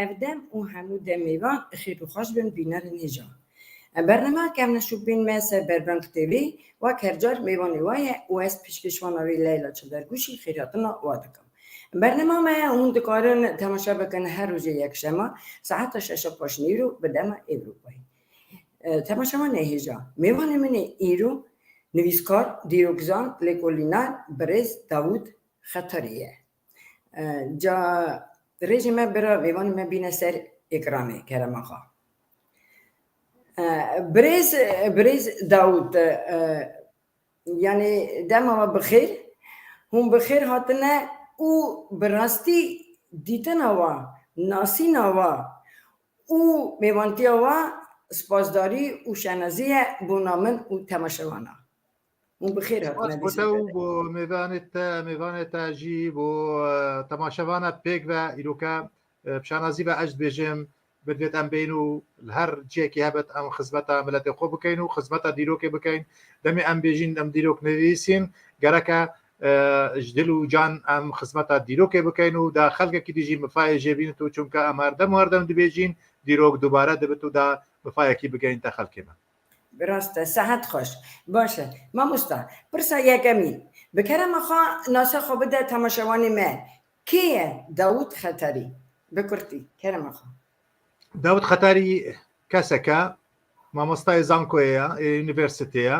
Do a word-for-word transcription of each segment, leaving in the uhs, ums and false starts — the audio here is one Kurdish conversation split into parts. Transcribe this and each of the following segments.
Ev dem û hemû demê van xêr û xweş bin bînerên hêja. Bernama kevneşûbîn me ser Berbeng T V, wek her car mêvanê wa ye û ez pêşkêşvana wê Leyla Çildergûşî xêrhatina wa dikim. Bernama me hûn dikarin temaşe bikin her rojê yekşema saeta şeşa paşnîro bi dema Ewropayê. E, temaşevanê hêja, mêvanê min ê îro nivîskar, dîrokzan, lêkolînar, birêz Dawûd Xeterî ye. E, ca rêjê me bira vêvanê me bîne ser ekranê, kerema xwe. E, birêz, birêz Dawûd, e, yanî dema we bi xêr, hûn bi xêr hatine û bi rastî dîtina we, nasîna we û mêvantiya we spasdarî û şenazî ye bona min û temaşevana. Hûn bi xêr hatine. Spas bo te û bo mêvanê te, mêvanê te jî bo, e, temaşevana pêk ve îroke, e, bi şanazî ve ez dibêjim, bidvêt em bên û li her cihekî hebit em xizmeta miletê xwe bikeyn û xizmeta dîrokê bikeyn. Demê em bêjîn, em dîrok nivîsîn, gereke, e, ji dil û can em xizmeta dîrokê bikeyn û da xelkekî dî jî mifayê jê bînit û çunke em her dem û her dem dibêjîn, dîrok dubare dibit û da mifayekî bigeyn te xelkê me. Bi rast e, sehet xweş. Baş e. Mamosta, pirsa yekemî. Bi kerema xwe nasa xwe bide temaşevanê me. Kê ye Dawûd Xeterî? Bi kurtî, kerema xwe. Dawûd Xeterî keseke, mamostayê zankoyê ye, ê unîversîtê ye.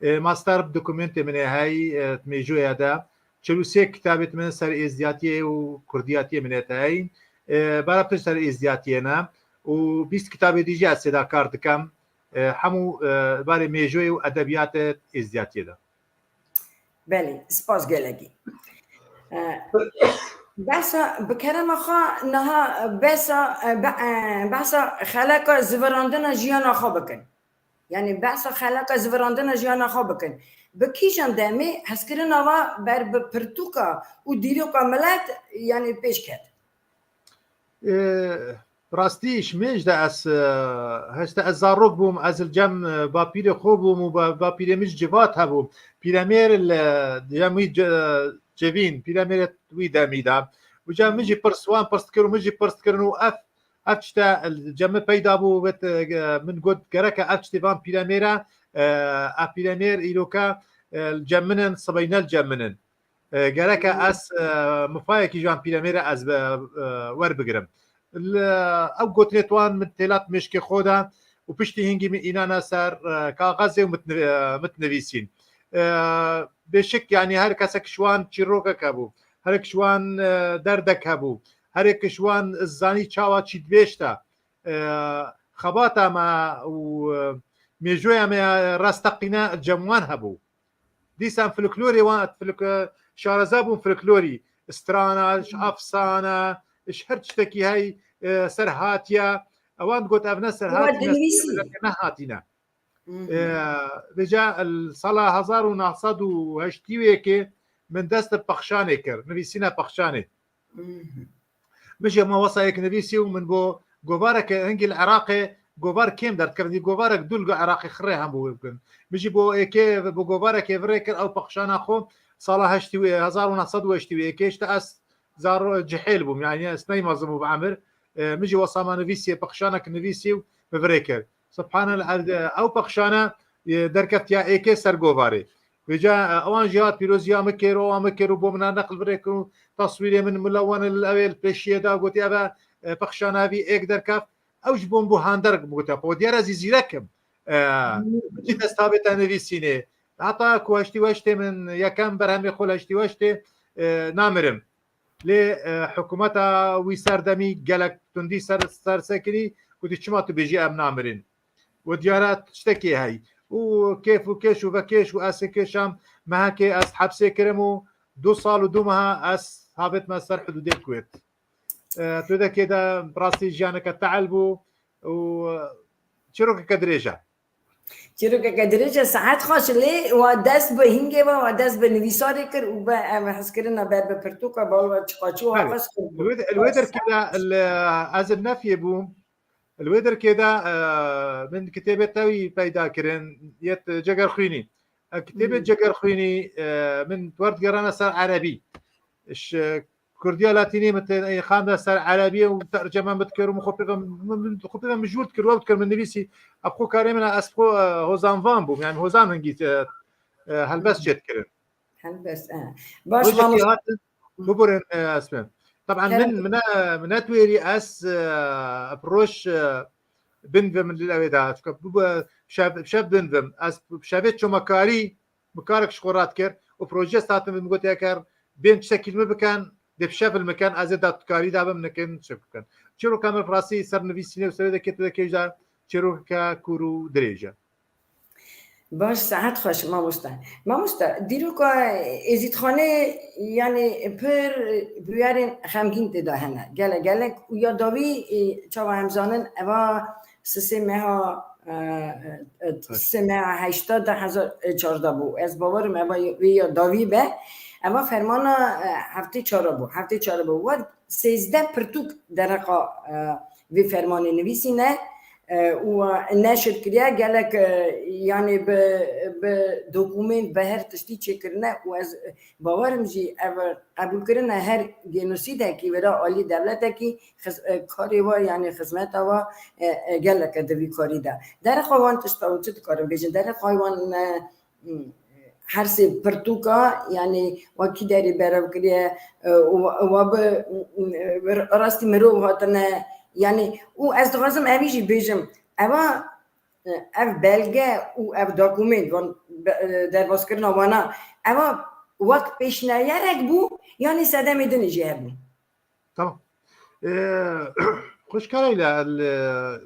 Ê, master bi dokumentê min ê hey, ê, mêjoya de. Çil û sê kitabê min ser êzdiyatiyê û kurdiyatiyê min ê hey. Ê, bara pir ser êzdiyatiyê ne. Û bîst kitabê dî jî ez sêda kar dikem. E, hemû, e, barê mêjoyê û edebiyatê êzdiyatiyê de. Belê, spas gelekî. E, behsa, bi kerema xwe niha behsa, e, be-, e, behsa xeleka zivirandina jiyana xwe bikin. Yanî behsa xeleka zivirandina jiyana xwe bikin. Bi kîjan demê hezkirina we ber bi pirtûka û dîroka milet, yanî pêş ket? Ê, rastî ji mêj de ez, e, heste ez zarok bûm, ez li cem, e, bapîrê xwe bûm û ba-, bapîrê min ji civat hebû. Pîremêr li cem wî ce-, civîn, pîremêrê wî demî de. Û cem min jî pirs, wan pirs dikir û min jî pirs dikirin û ev, ev tişte li cem min peyda bû, wet, e, min got, gereke ev tiştê van pîremêre, e, ev pîremêr îroke, e, li cem min in, sibeyne li cem min in. E, gereke ez, e, mifayekî ji van pîremêre ez be, e, werbigirim. Li, ew gotinê wan min têlat mêşkê xwe de û piştî hingî min înana ser, e, kaxezê û min, e, min nivîsîn. E, bêşik, yanî her kesek ji wan çîrokek hebû, herek ji wan, e, derdek hebû, herek ji wan zanî çawa çî dibêjte. E, xebata me û, e, mêjoya me ya resteqîne cem wan hebû. Dîsan folklorê wan, folk-, şareza bûn folklorî, strana, ji efsana, ji her tiştekî hey, e, ser hatiye. Ewan digot ev ne ser hatiye, ne hatîne. E, vêca li sala hezar û neh sed û heştî û yekê min dest bi pexşanê kir, nivîsîna pexşanê. Min jî hema wesa yek nivîsî û min bo govareke hingî li Iraqê govar kêm derdikevin. Dî govarek dû li Iraqê xirê hebû wê bikin. Min jî bo êkê, bo govarekê virê kir, ew pexşana xwe sala heştî û, hezar û neh sed û heştî û yekê, işte ez zar cihêl bûm, yanî ez neyma zim û bi emir. E, min jî wesa me nivîsî, pexşanek nivîsî û bi virê kir. Subhanallah, ev, ew pexşane, e, derkeftiya êkê ser govarê. Vêca, e, ewan jî hat pîroziya min kir, ewa min kir û bo min neql virê kir û taswîrê min mila wan li ewê li pêşiyê da gotî, ev e, e, pexşana vî êk derkeft. Ew ji bo min bû handerek, bû gote, "Po diyar ez zî zîrek im." E, min jî dest havê te nivîsînê. Heta ku heştî û heştê min yekem berhemê xwe li heştî û heştê, e, namirim. Lê, e, hikûmeta wî serdemî gelek tundî ser, ser sekirî, gotî, "Çima tu bêjî em namirin?" We diyara tiştekê hey. Û kêf û kêş û vekêş û ez kêşam mehekê ez hepsê kirim û du sal û du meha ez havêtime ser hidûdê Kuwêt. E, tu dekê de bi rastî jiyaneke tehil bû û çîrokeke dirêj e. Çîrokeke dirêj e, saet xweş lê wa dest bi hingê ve, wa dest bi nivîsarê kir û be, em hezkirina ber bi pirtûka bal ve çiqaçû wa Belê. Xweş kir. Li wê, li wê derkê de li, ez li nefyê bûm. Li wê derkê de, e, min kitêbê te wî peyda kirin, yet Cegerxwînî. E, kitêbê Hı. Cegerxwînî, e, min werdigerana ser erebî. Ji Kurdiya Latînî min tê xanda ser Erebiyê û terceme min dikir û min xwe pê ve, min, min xwe pê ve mijûl dikir, we dikir, min nivîsî, ev xwe karê min e, ez xwe, e, hozanvan bûm, yani hozan hingî, e, e, helbest çêdikirin. Helbest, e. Baş, Rojekê mamoste. hatin, biburin, e, Esme. Taban min, Kerem. min ne, min netwêrî ez, e, ev roj, e, bin ve min li ewê da. Çunke bu, bu şev, şev bin vim. Ez şevê çomakarî bi karek ji xwe radikir û proje satin min got eger bên çitekî li min bikin, dê bi şev li min kin, ez ê datkarî da bim, nikin çi bikin. Çîroka min rastî ser nivîsînê û serê de kê tu de kêj da çîroka kûr û dirêj e. Baş, saet xweş, mamoste. Mamoste, dîroka Êzîdxanê, yanî pir bûyerên xemgîn tê de hene. Gelek, gelek û ya dawî, e, çawa em zanin, eva sisê meha, e, e, sisê meha heşta du hezar çardeh bû. Ez bawerim eva wê ya dawî be. Eva fermana, e, heftê çar bû. Heftê çar bû. Wek sêzdeh pirtûk dereqa, e, vê fermanê nivîsîne, e, û neşir kiriye. Gelek, e, yanî bi, bi dokumênt, bi her tiştî çêkirine û ez, e, bawerim jî ev qebûlkirina her genosîdekî wera alî dewletekî xiz-, e, karê wa, yanî xizmeta wa, e, e, gelek e di vî karî de. Dereqa wan tişta û çi dikarin bêjin? Dereqa wan, e, her sê pirtûka, yanî wa kî derê berev kiriye, e, û wa, wa bi, e, rastî mirov hatine, yanî û ez dixwazim evî jî bêjim, eva, e, ev belge û ev dokumênt, van be-, e, derbazkirina wana, eva wek pêşniyarek bû, yanî sedemê din jî hebû? Tamam. Ee, Xweşka Leyla, li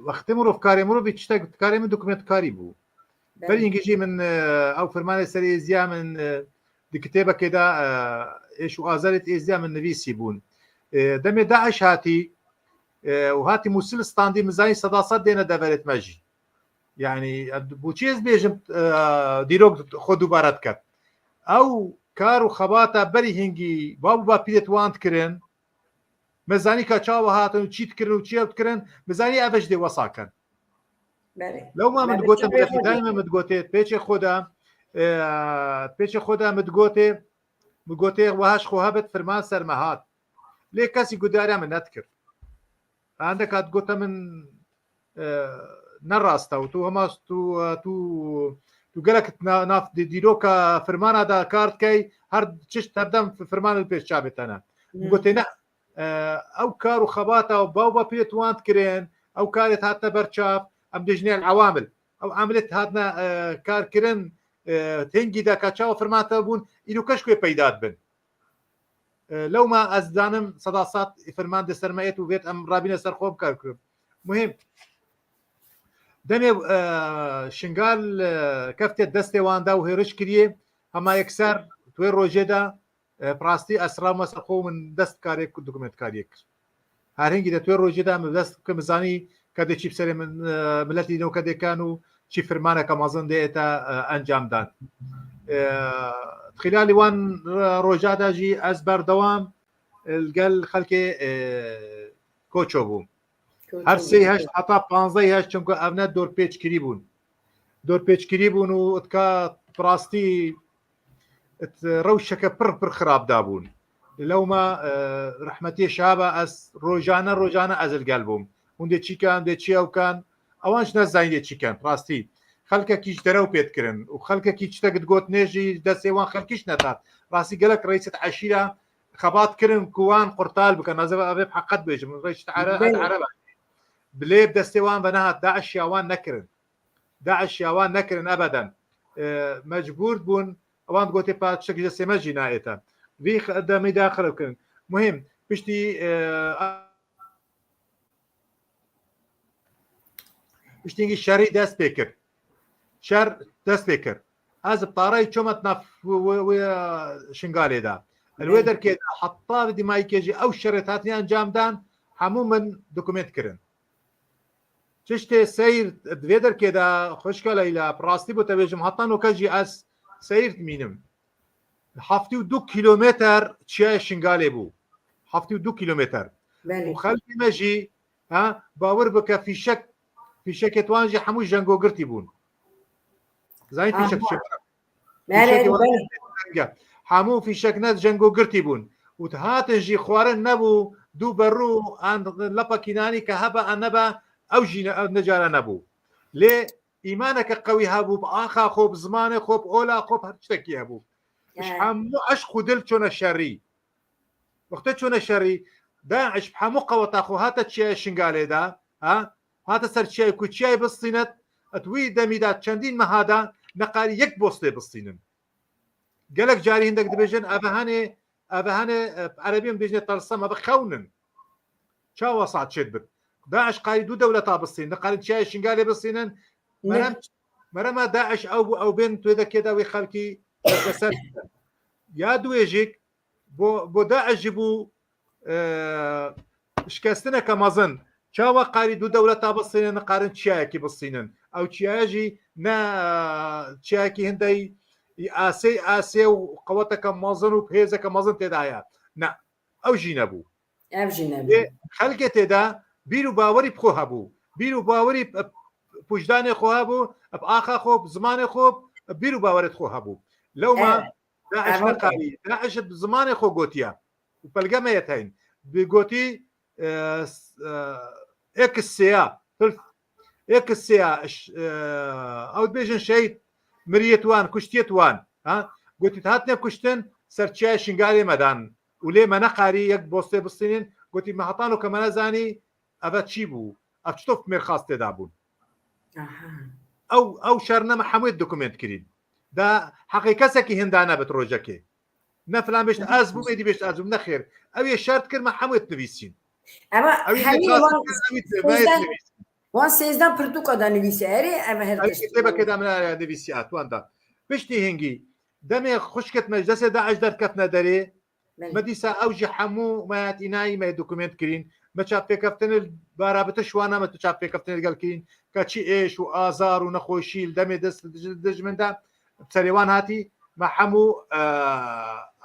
wextê mirov karê mirov, vî tiştek karê min dokumentkarî bû. Belê. Berî hingî jî min, e, ew firmanê serê êziya min, e, di kitêbekê de, e, êş û azarê êziya min nivîsî bûn. E, demê DAIŞ hatî, e, û hatî Mûsil standî, min zanî seda sed dêne deverêt me jî. Yani, e, bo çi ez bêjim, e, dîrok xwe dubare diket. Ew kar û xebata berî hingî bab û bapîrêt wan dikirin, me zanî ka çawa hatin û çî dikirin û çi ew dikirin, me zanî ev ji dê wesa kin. Belê. Lewma min Belê, digote, çi miletî bêxwe daîme dî. min digotê, pêçê xwe de, e, pêçê xwe de min digotê, min gotê, weha ji xwe hebit, firman ser me hat. Lê kesî gudariya min nedikir. Endek hat gote min, e, ne rast e û tu hema tu, e, tu, tu gelek na-, nav di dîroka firmana de kar dikey, her çişt herdem f-, firman li pêş çavê te ne. Min Hmm. gotê ne, e, ew kar û xebata û baw bapîrê tu wan dikirin, ew karê hatine ber çav, em dê jinê el ewamil. Ew amilê hatine, e, kar kirin, e, tengî de ka çawa firman te bûn, îro keş ku peyda dibin. E, lewma ez dizanim seda sed firman di ser me êt û vêt em rabîne ser xwe bikar kirin. Muhîm. Demê, e, Şingal, e, kefte destê wan da û hêriş kiriye, hema yekser, di wê rojê de, e, bi rastî ez rabime ser xwe û min dest karê ku dokumentkariyê kir. Her hingî de tu wê rojê de min dest bikim, min zanî ka dê çî bi serê min, e, miletî nû ke dê ken û çî firmaneke mezin dê ête, e, encam dan. E, di xîlalî wan, e, roja de jî ez berdewam, e, li gel xelkê, e, Koço bûm. Koço Her sê bûm. heşt heta panzdeh heşt, çimku ev ne dorpêçkirî bûn. Dorpêçkirî bûn û tika bi rastî it rewşeke pir, pir xirab dabûn. Lewma, e, rehmetiyê şaba ez rojane, rojane ez li gel bûm. Hûn dê çî ken, dê çi ew ken? Ewan ji ne zayîn dê çi ken, rastî. Xelkekî ji derew pê dikirin û xelkekî çitek digot nê jî destê wan xelkî ji netat. Rastî gelek reîset eşîra xebat kirin ku wan qurtal bikin. Ez ê ev ê bi heqet bêjim. Reîset Ere-, Belê. Ereb e. Bilê bi destê wan ve nehat. DAIŞ ya wan nekirin. DAIŞ ya wan nekirin ebeden. E, mecbûr bûn, ewan digotê pa tiştekî ji destê me jî nayête. Vî x-, demî de xirab kirin. Muhîm, piştî, e, piştî hingî şerî dest pê kir. Şer dest pê kir. Ez bi tarayî çoma di nav wê, wê, wê, e, Şingalê de. Li wê Belê. derkê de heta vê dîmayîkê jî ew şerê hatine encam dan, hemû min dokument kirin. Tiştê seyr di vê derkê de, xwişka Leyla, bi rastî bo te bêjim, heta noke jî ez seyr dimînim. Heftê û du kîlometer çiyayê Şingalê bû. Heftê û du kîlometer. Belê. Û xelkê me jî, ha, bawer bike fîşek, fîşekê wan jî hemû jengogirtî bûn. Zanî Aha. fîşek çi? Belê, Fîşekê belê. wan jengogirtî. Hemû fîşekne jengogirtî bûn. û dihatin jî xwarin nebû, dû berû an lepa kînanî ke hebe an nebe, ew jî ne, ew necara nebû. Lê îmaneke qewî hebû, bi axa xwe, bi zimanê xwe, bi ola xwe, bi her tiştekî hebû. Ji hemû eşq û dil çûne şerî. Wextê çûne şerî, DAIŞ bi hemû qeweta xwe hate çiyayê Şingalê de, ha? Hate ser çiyayê ku çiyayê bistînet, et wî demî de çendîn meha de neqarî yek bostê bistînin. Gelek carî hindek dibêjin, eve hene, eve hene, e, erebî em dibêjine telsim, eve xewn in. Çawa saet çêdibit? DAIŞ qarî du dewleta bistînin, neqarin çiyayê Şingalê bistînin. Ne. Merem, merema DAIŞ ew bû, ew bên tu de kê de wî xelkî desteser. Ya duwêjik, bo, bo DAIŞ jî bû, e, şikestineke mezin. Çawa qarî du dewleta bistînin, niqarin çiyayekî bistînin? Ew çiyaye jî ne, e, çiyayekî hindey, asê, asê û qeweteke mezin û hêzeke mezin tê de heye. Ne, ew jî nebû. Ev jî nebû. Lê xelkê tê de bîr û bawerî bi xwe hebû. Bîr û bawerî bi, bi pûjdanê xwe hebû, bi axa xwe, bi zimanê xwe, bi bîr û bawerê xwe hebû. Lewma Evet. DAIŞ Ev neqarî. DAIŞ bi zimanê xwe gotiye. Û pelge me yet heyn. Bi gotî, e, s-, e, êk sêya, hilf, êk sêya, ş-, e, ew dibêjin şehîd, miriyet wan, kuştiyet wan. Ha? Gotî hatine kuştin, ser çiyayê Şingalê me dan. Û lê me neqarî yek bostê bistînin. Gotî me hetano ke me nezanî, eve çi bû? Ev çitof mêrxas tê de bûn? Aha. Ew, ew şer ne me hemû dokument kirîn. Da heqê kesekî hinda nebit rojekê. Ne filan bêşt ez bûm, êdî bêşt ez bûm. Nexêr. Ew yê şert kir, me hemû yê dinivîsîn. Ama Ew yê hemî ne wan kir, ew yê me yê sêzdeh, dinivîsîn. Wan sêzdeh pirtûka da nivîse. Erê, ev her Ew tişt. Kitêbekê da min nivîsî, ha, wan da. Piştî hingî, demê xwişket me ji destê DAIŞ derkefne derê, Belê. Me dîsa ew jî hemû me hat înayî me dokument kirîn. Me çap pêkeftinê li barabitiş wana me tu çap pêkeftinê gel kirîn. Ka çi êş û azar û nexweşî li demê dest dijmin de serê wan hatî, me hemû, e,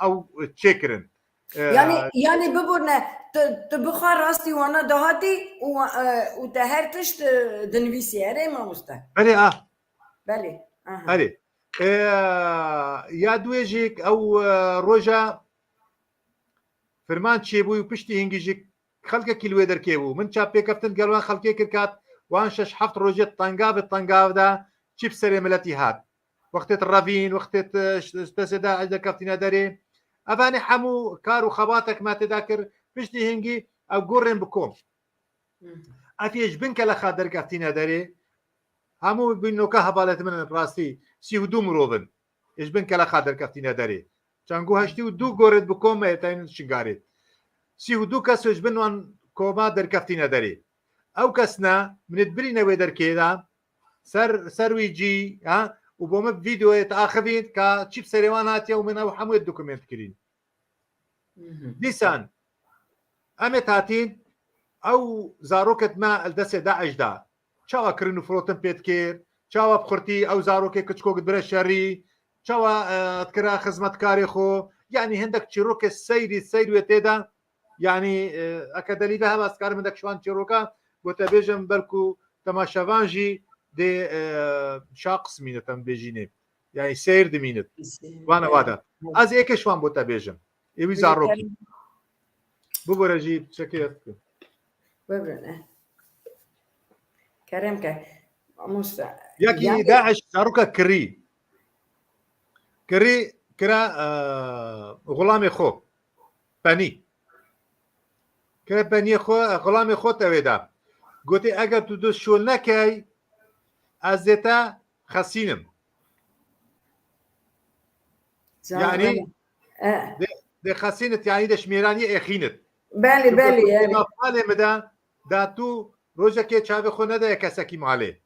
ew çêkirin. E, Yani, yani biborne, tu, tu bixwe rastî wana dahatî û, e, û te her tişt, e, dinivîsî. Erê mamoste. Belê, ah. Belê. Aha. Erê. E, ya duê jî ew, e, roja firman çêbû û piştî hingî jî xelkekî li wê derkê bû. Min çap pêkeftin gel wan xelkê kir kat, wan şeş heft rojê tengav tengav de çi bi serê miletî hat. Wextê tu revîn, wextê tu ş-, destê de ez derkeftîne derê. Evanê hemû kar û xebatek me tê de kir, piştî hingî ew gorên bi kom. Hı. Ev yê ji bin kelexa derkeftîne derê. Hemû bin noka hevalêt min in, rastî sî û du mirov in. Ê ji bin kelexa derkeftîne derê. Çend ku heştî û du gorêt bi kom me yê teynin Şingalê. Sî û du kes ji bin wan koma derkeftîne derê. Ew kes ne, min ê dibirîne wê derkê de, ser, ser wî cî, ha, û bo min videoyê diaxivîn ka çi bi serê wan hatiye û min ew hemû yê dokument kirîn. Mhm. Dîsan, em ê hatîn, ew zarokêt me li destê DAIŞ da. Çawa kirin û firotin pê dikir, çawa bi xurtî ew zarokê kiçikok dibire şerî, çawa, e, dikira xizmetkarê xwe. Yanî hindek çîrokê seyrî, seyr wê tê de. Yanî, e, eke delî ve heva, ez dikarim hindek ji wan çîroka bo te bêjim, belku temaşevan jî dê, e, şaqis mînit, em bêjînê. Yanî seyr dimînit. Seyr, Wana evet. Wada. Ez êkê ji wan bo te bêjim. Ê wî Bêjim, zarokî. Kerem. Bibore jî çekê ez dikim. Bibirine. Kerem ke. Mamoste. Yekî Yani DAIŞ zaroka kirî. Kirî kira, e, xulamê xwe. Penî. Kire peniyê xwe, xulamê xwe tewê de. Gotê, eger tu dest şol nekey, ez dê te xesînim. Canım. Yani, e, dê, dê xesînit, yani de şmêraniyê êxînit. Belê, çünkü belê, yani. Falê mi de, da tu rojekê çavê xwe nedeye kesekî malê.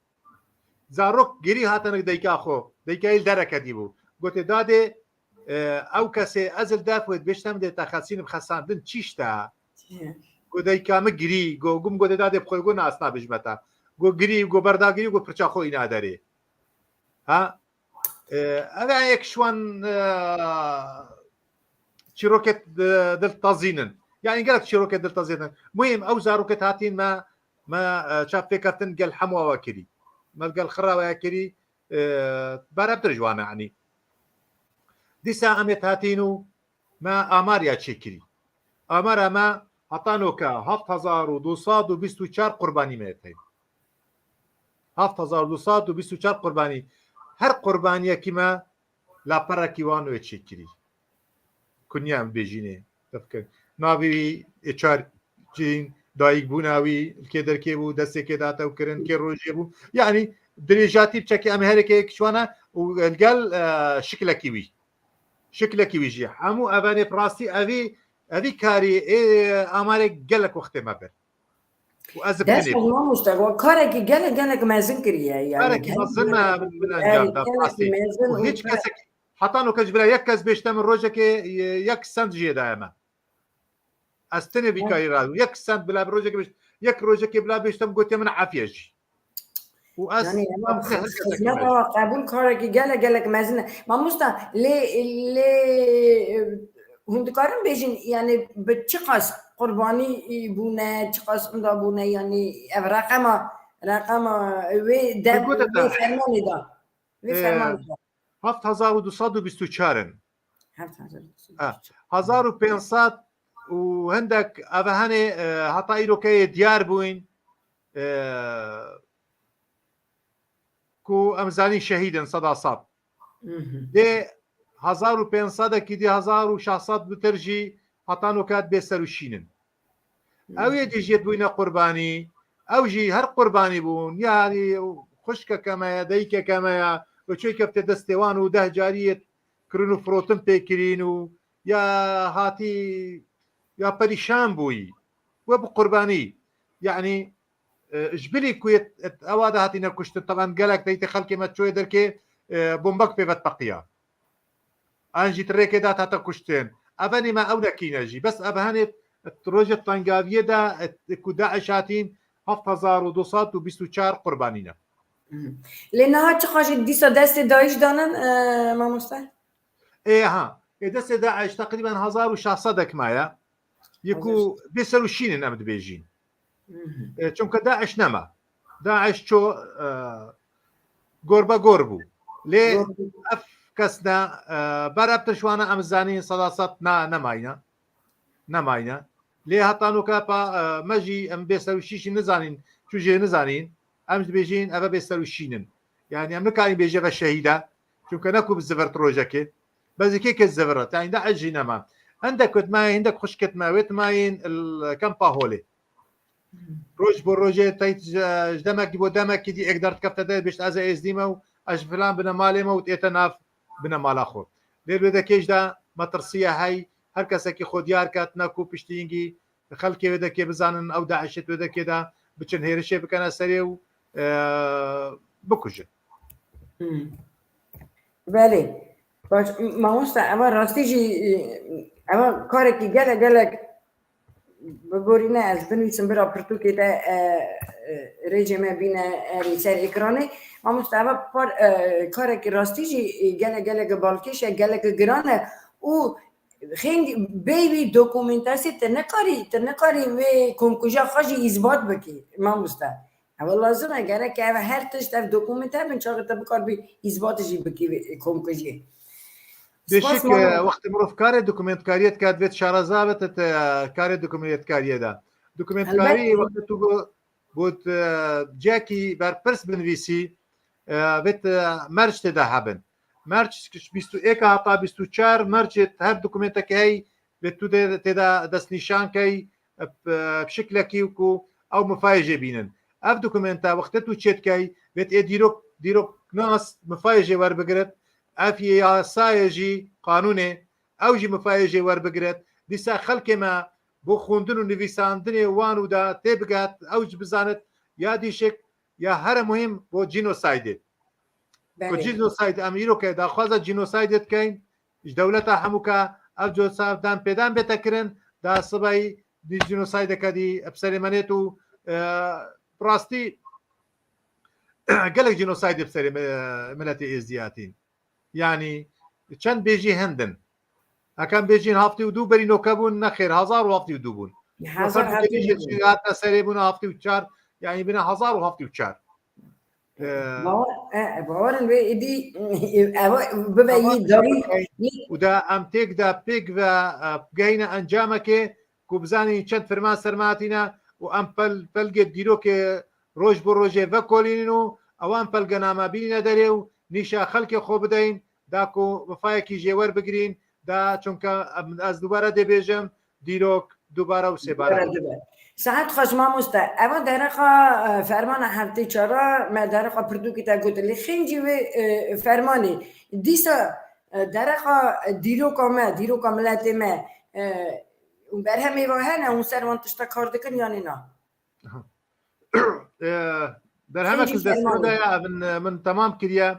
Zarok girî hatine dayika xwe. Dayikayê li dereke dî bû. Gotê, dadê, e, ew kesê ez li def wê dibêjtem dê te xesînim, xesandin çi işte? Çi? Go dayika min girî, go gum, go dê dadê bi xwe go nas nabêjime te. Go girî, go berda girî, go pirça xwe îna derê. Ha? E, ev e yek ji wan, e, çîrokêt di-, dil tazînin. Yani gelek çîrokêt dil tazînin. Muhîm ew zarokêt hatîn me, me, e, çap pêkeftin gel hemû awa kirî. Me gel xira waya kirî, e, berevtir ji wan e, yanî. Dîsa em ê hatîn û me amariya çêkirî. Amara me heta noke heft hezar û du sed û bîst û çar qurbanî me heye. Heft hezar û du sed û bîst û çar qurbanî. Her qurbaniyekî me laperekî wan wê çêkirî. Ku niya em bêjînê, te fikir. Navê wî ê çar cîn, dayik bûna wî, li kê derkê bû, destê kê date û kirin, kê rojê bû. Yanî dirêjatî biçekê em herêkê kiçwana û li gel, e, şiklekî wî. Şiklekî wî jî. Hemû evenê bi rastî evî, evî karî ê amarê gelek wextê me bir. Û ez bi Dest tenê bûm. Mamoste, we karekî gelek, gelek mezin kiriye, yani. Karekî mezin me min encam da, rastî. Mezin û hiç kesek, heta noke ji bila yek kes bêşte min rojekê, e, yek sent jê daye me. Ez tenê vî karî ra, yek sent bila bi rojekê bêşt-, yek rojekê bila bêştem gotiye min efiye jî. Û ez, yani, em xizmeta we qebûl, karekî gelek, gelek mezin e. Mamosta, lê, lê, e, hûn dikarin bêjin, yani, bi çiqas qurbanî bûne, çiqas inda bûne, yani, ev reqema, reqema wê dev, wê fermanê da. Wê fermanê da. Heft hezar û du sed û bîst û çar in. Heft hezar û du sed û bîst û çar. Ha, hezar û pênc sed û hindek ev henê, e, heta îrokeyê diyar bûyn, e, ku em zanîn şehîd in seda sed. Dê hezar û pênc sedekî dî, hezar û şeş sed bitir jî heta nokat bê ser û şîn in. Ew yê dî jê bûyne qurbanî, ew jî her qurbanî bûn. Yanî xwişkeke me ye, dayikeke me ye, û çê kefte destê wan û deh cariyê kirin û firotin pê kirîn û ya hatî ya perîşan bûyî. We bi qurbanî. Yanî, e, ji bilî ku yê, e, ewa de hatîne kuştin. Teban gelek deytê xelkê me çoyê derkê, e, bombek pê ve teqiya. An jî di rêkê de hate kuştin. Evenê me ew nekîne jî. Bes ev henê rojê tengaviyê de, e, ku DAIŞ hatîn heft hezar û du sed û bîst û çar qurbanî ne. Lê niha çiqas jî dîsa destê DAIŞ danin, e, mamoste? Ê, ha. Ê, destê DAIŞ teqrîben hezar û şeş sedek maye. Yê ku bê ser û şîn in em dibêjîn. E, çunke DAIŞ nema. DAIŞ ço, e, gor be gor bû. Lê ev kes ne, e, ber ev tiştane em zanîn seda sed ne, nemayne. Nemayne. Lê heta noka pa, e, me jî em bê ser û şîn jî nizanîn, çû jê nizanîn. Em jî dibêjîn ev bê ser û şîn in. Yani em nikarîn bêje ve şehîd e. Çunke ne ku bi zivirt rojekê. Bezî kê kes zivirit. Yani DAIŞ jî nema. Hindek wet me, hindek xwişket me, wet mayîn il kempa Holê. Roj bo rojê teyt ji, ji demekî bo demekî dî êk derdikefte de bêjt ez ê êzdî me û ez ji filan bine malê me û tête nav bine mala xwe. Lê wê dekê jî de metirsiye hey, her kesekî xwe diyar ket, ne ku piştî yingî xelkê wê dekê bizanin ew DAIŞê wê dekê de biçin hêrişê bikene serê û, e, bikujin. Hmm. Belê. Baş, mamoste, eva rastî jî, e, eva karekî gelek, gelek Bi borî ne ez binivîsim bira pirtûkê de, e, e, rêcê me bîne, e, li ser ekranê. Mamoste, eva par, e, karekî rastî jî, e, gelek, gelek balkêş e, gelek giran e û xêndî bêyî wî dokumentasî tu nikarî, tu nikarî wê komkuja xwe jî îsbat bikî, mamoste. Ew lazim e, gerek e ev her tişt ev dokumente bin, çaxê te bikaribî îsbatê jî bikî vê komkujiyê. Spas, Beşik, mala. E, wextê mirov karê dokumentkariyê diket, vê şareza ve te, te karê dokumentkariyê de. Dokumentkarî Elbette. Wextê tu got, got, e, ciyekî berpirs binivîsî, e, vê te merc tê de hebin. Merc bîst û yek heta bîst û çar mercê her dokumentekê hey vê tu de, tê de destnîşan key, bi, bi şiklekî ku ew mifayê jê bînin. Ev dokumenta wextê tu çêdikey, vêt ê dîrok, dîroknas mifayê jê werbigirit, ev yê yasayê jî, qanûnê, ew jî mifayê jê werbigirit. Dîsa xelkê me bo xwendin û nivîsandinê wan û da tê bigat, ew jî bizanit, ya dîşik, ya here muhîm bo cînosaydê. Belê. Ku cînosayd, em îro ke daxwaza cînosaydê dikeyn, ji dewleta hemûka ev cînosayd dan pêdan bête kirin, da sibay dî cînosaydeke dî bi serê me nêt û, e, bi rastî gelek cînosaydê bi serê me, miletê êzdî hatîn. Yanî çend bêjî hind in. Heke em bêjîn heftê û du berî noke bûn, nexêr, hezar û heftê û du bûn. Hezar û heftê û du bûn. Hatine serê bûn heftê û çar, yanî bine hezar û heftê û çar. Ee, Bawer, e, e, bawerin wê êdî, e, ev bibe yî darî. Û da em têk de pêk ve, e, gehîne encamekê, ku bizanîn çend firman ser me hatîne û em pel, pelgê dîrokê roj bi rojê vekolînin û ewan pelgename bînîne derê û nîşa xelkê xwe bideyin, da ku wefayekî jê werbigirîn, da çunke em, ez dubare dê bêjim, dîrok dubare û sêbare. Dubare dibe. Saet xweş mamoste. Eva dereqa, e, fermana heftê çara me dereqa pirtûkê te got. Lê xêncî wê, e, fermanê. Dîsa, e, dereqa dîroka me, dîroka miletê me, e, û berhemê ve hene, hûn ser wan tişta kar dikin yanî na? Aha. E, berhemek Xêncî li destê fermanê. De ye, min, min temam kiriye.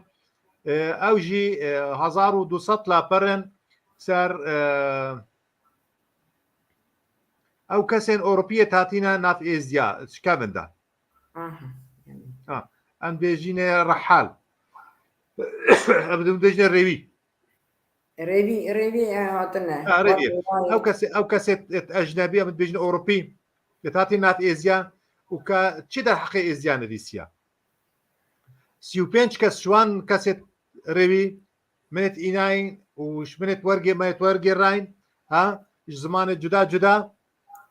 E, ew jî, e, hezar û du sed laper in ser, e, ew kesên Ewropî yê hatîne nav êzdiya, şikevin de. Aha. Ha, em dibêjîne rehal. Em dibêjine rêwî. Rêvî, rêvî, e, hatine. Ha, rêvî. Ew kesê, ew kesê et ecnebî, em dibêjin Ewropî, et hatî nav êziya û ka çi derheqê êziya nivîsiya. Sî û pênc kes ji wan kesê rêvî min et înayin û ji min et wergê, me et wergêrayin, ha, ji zimanê cuda cuda,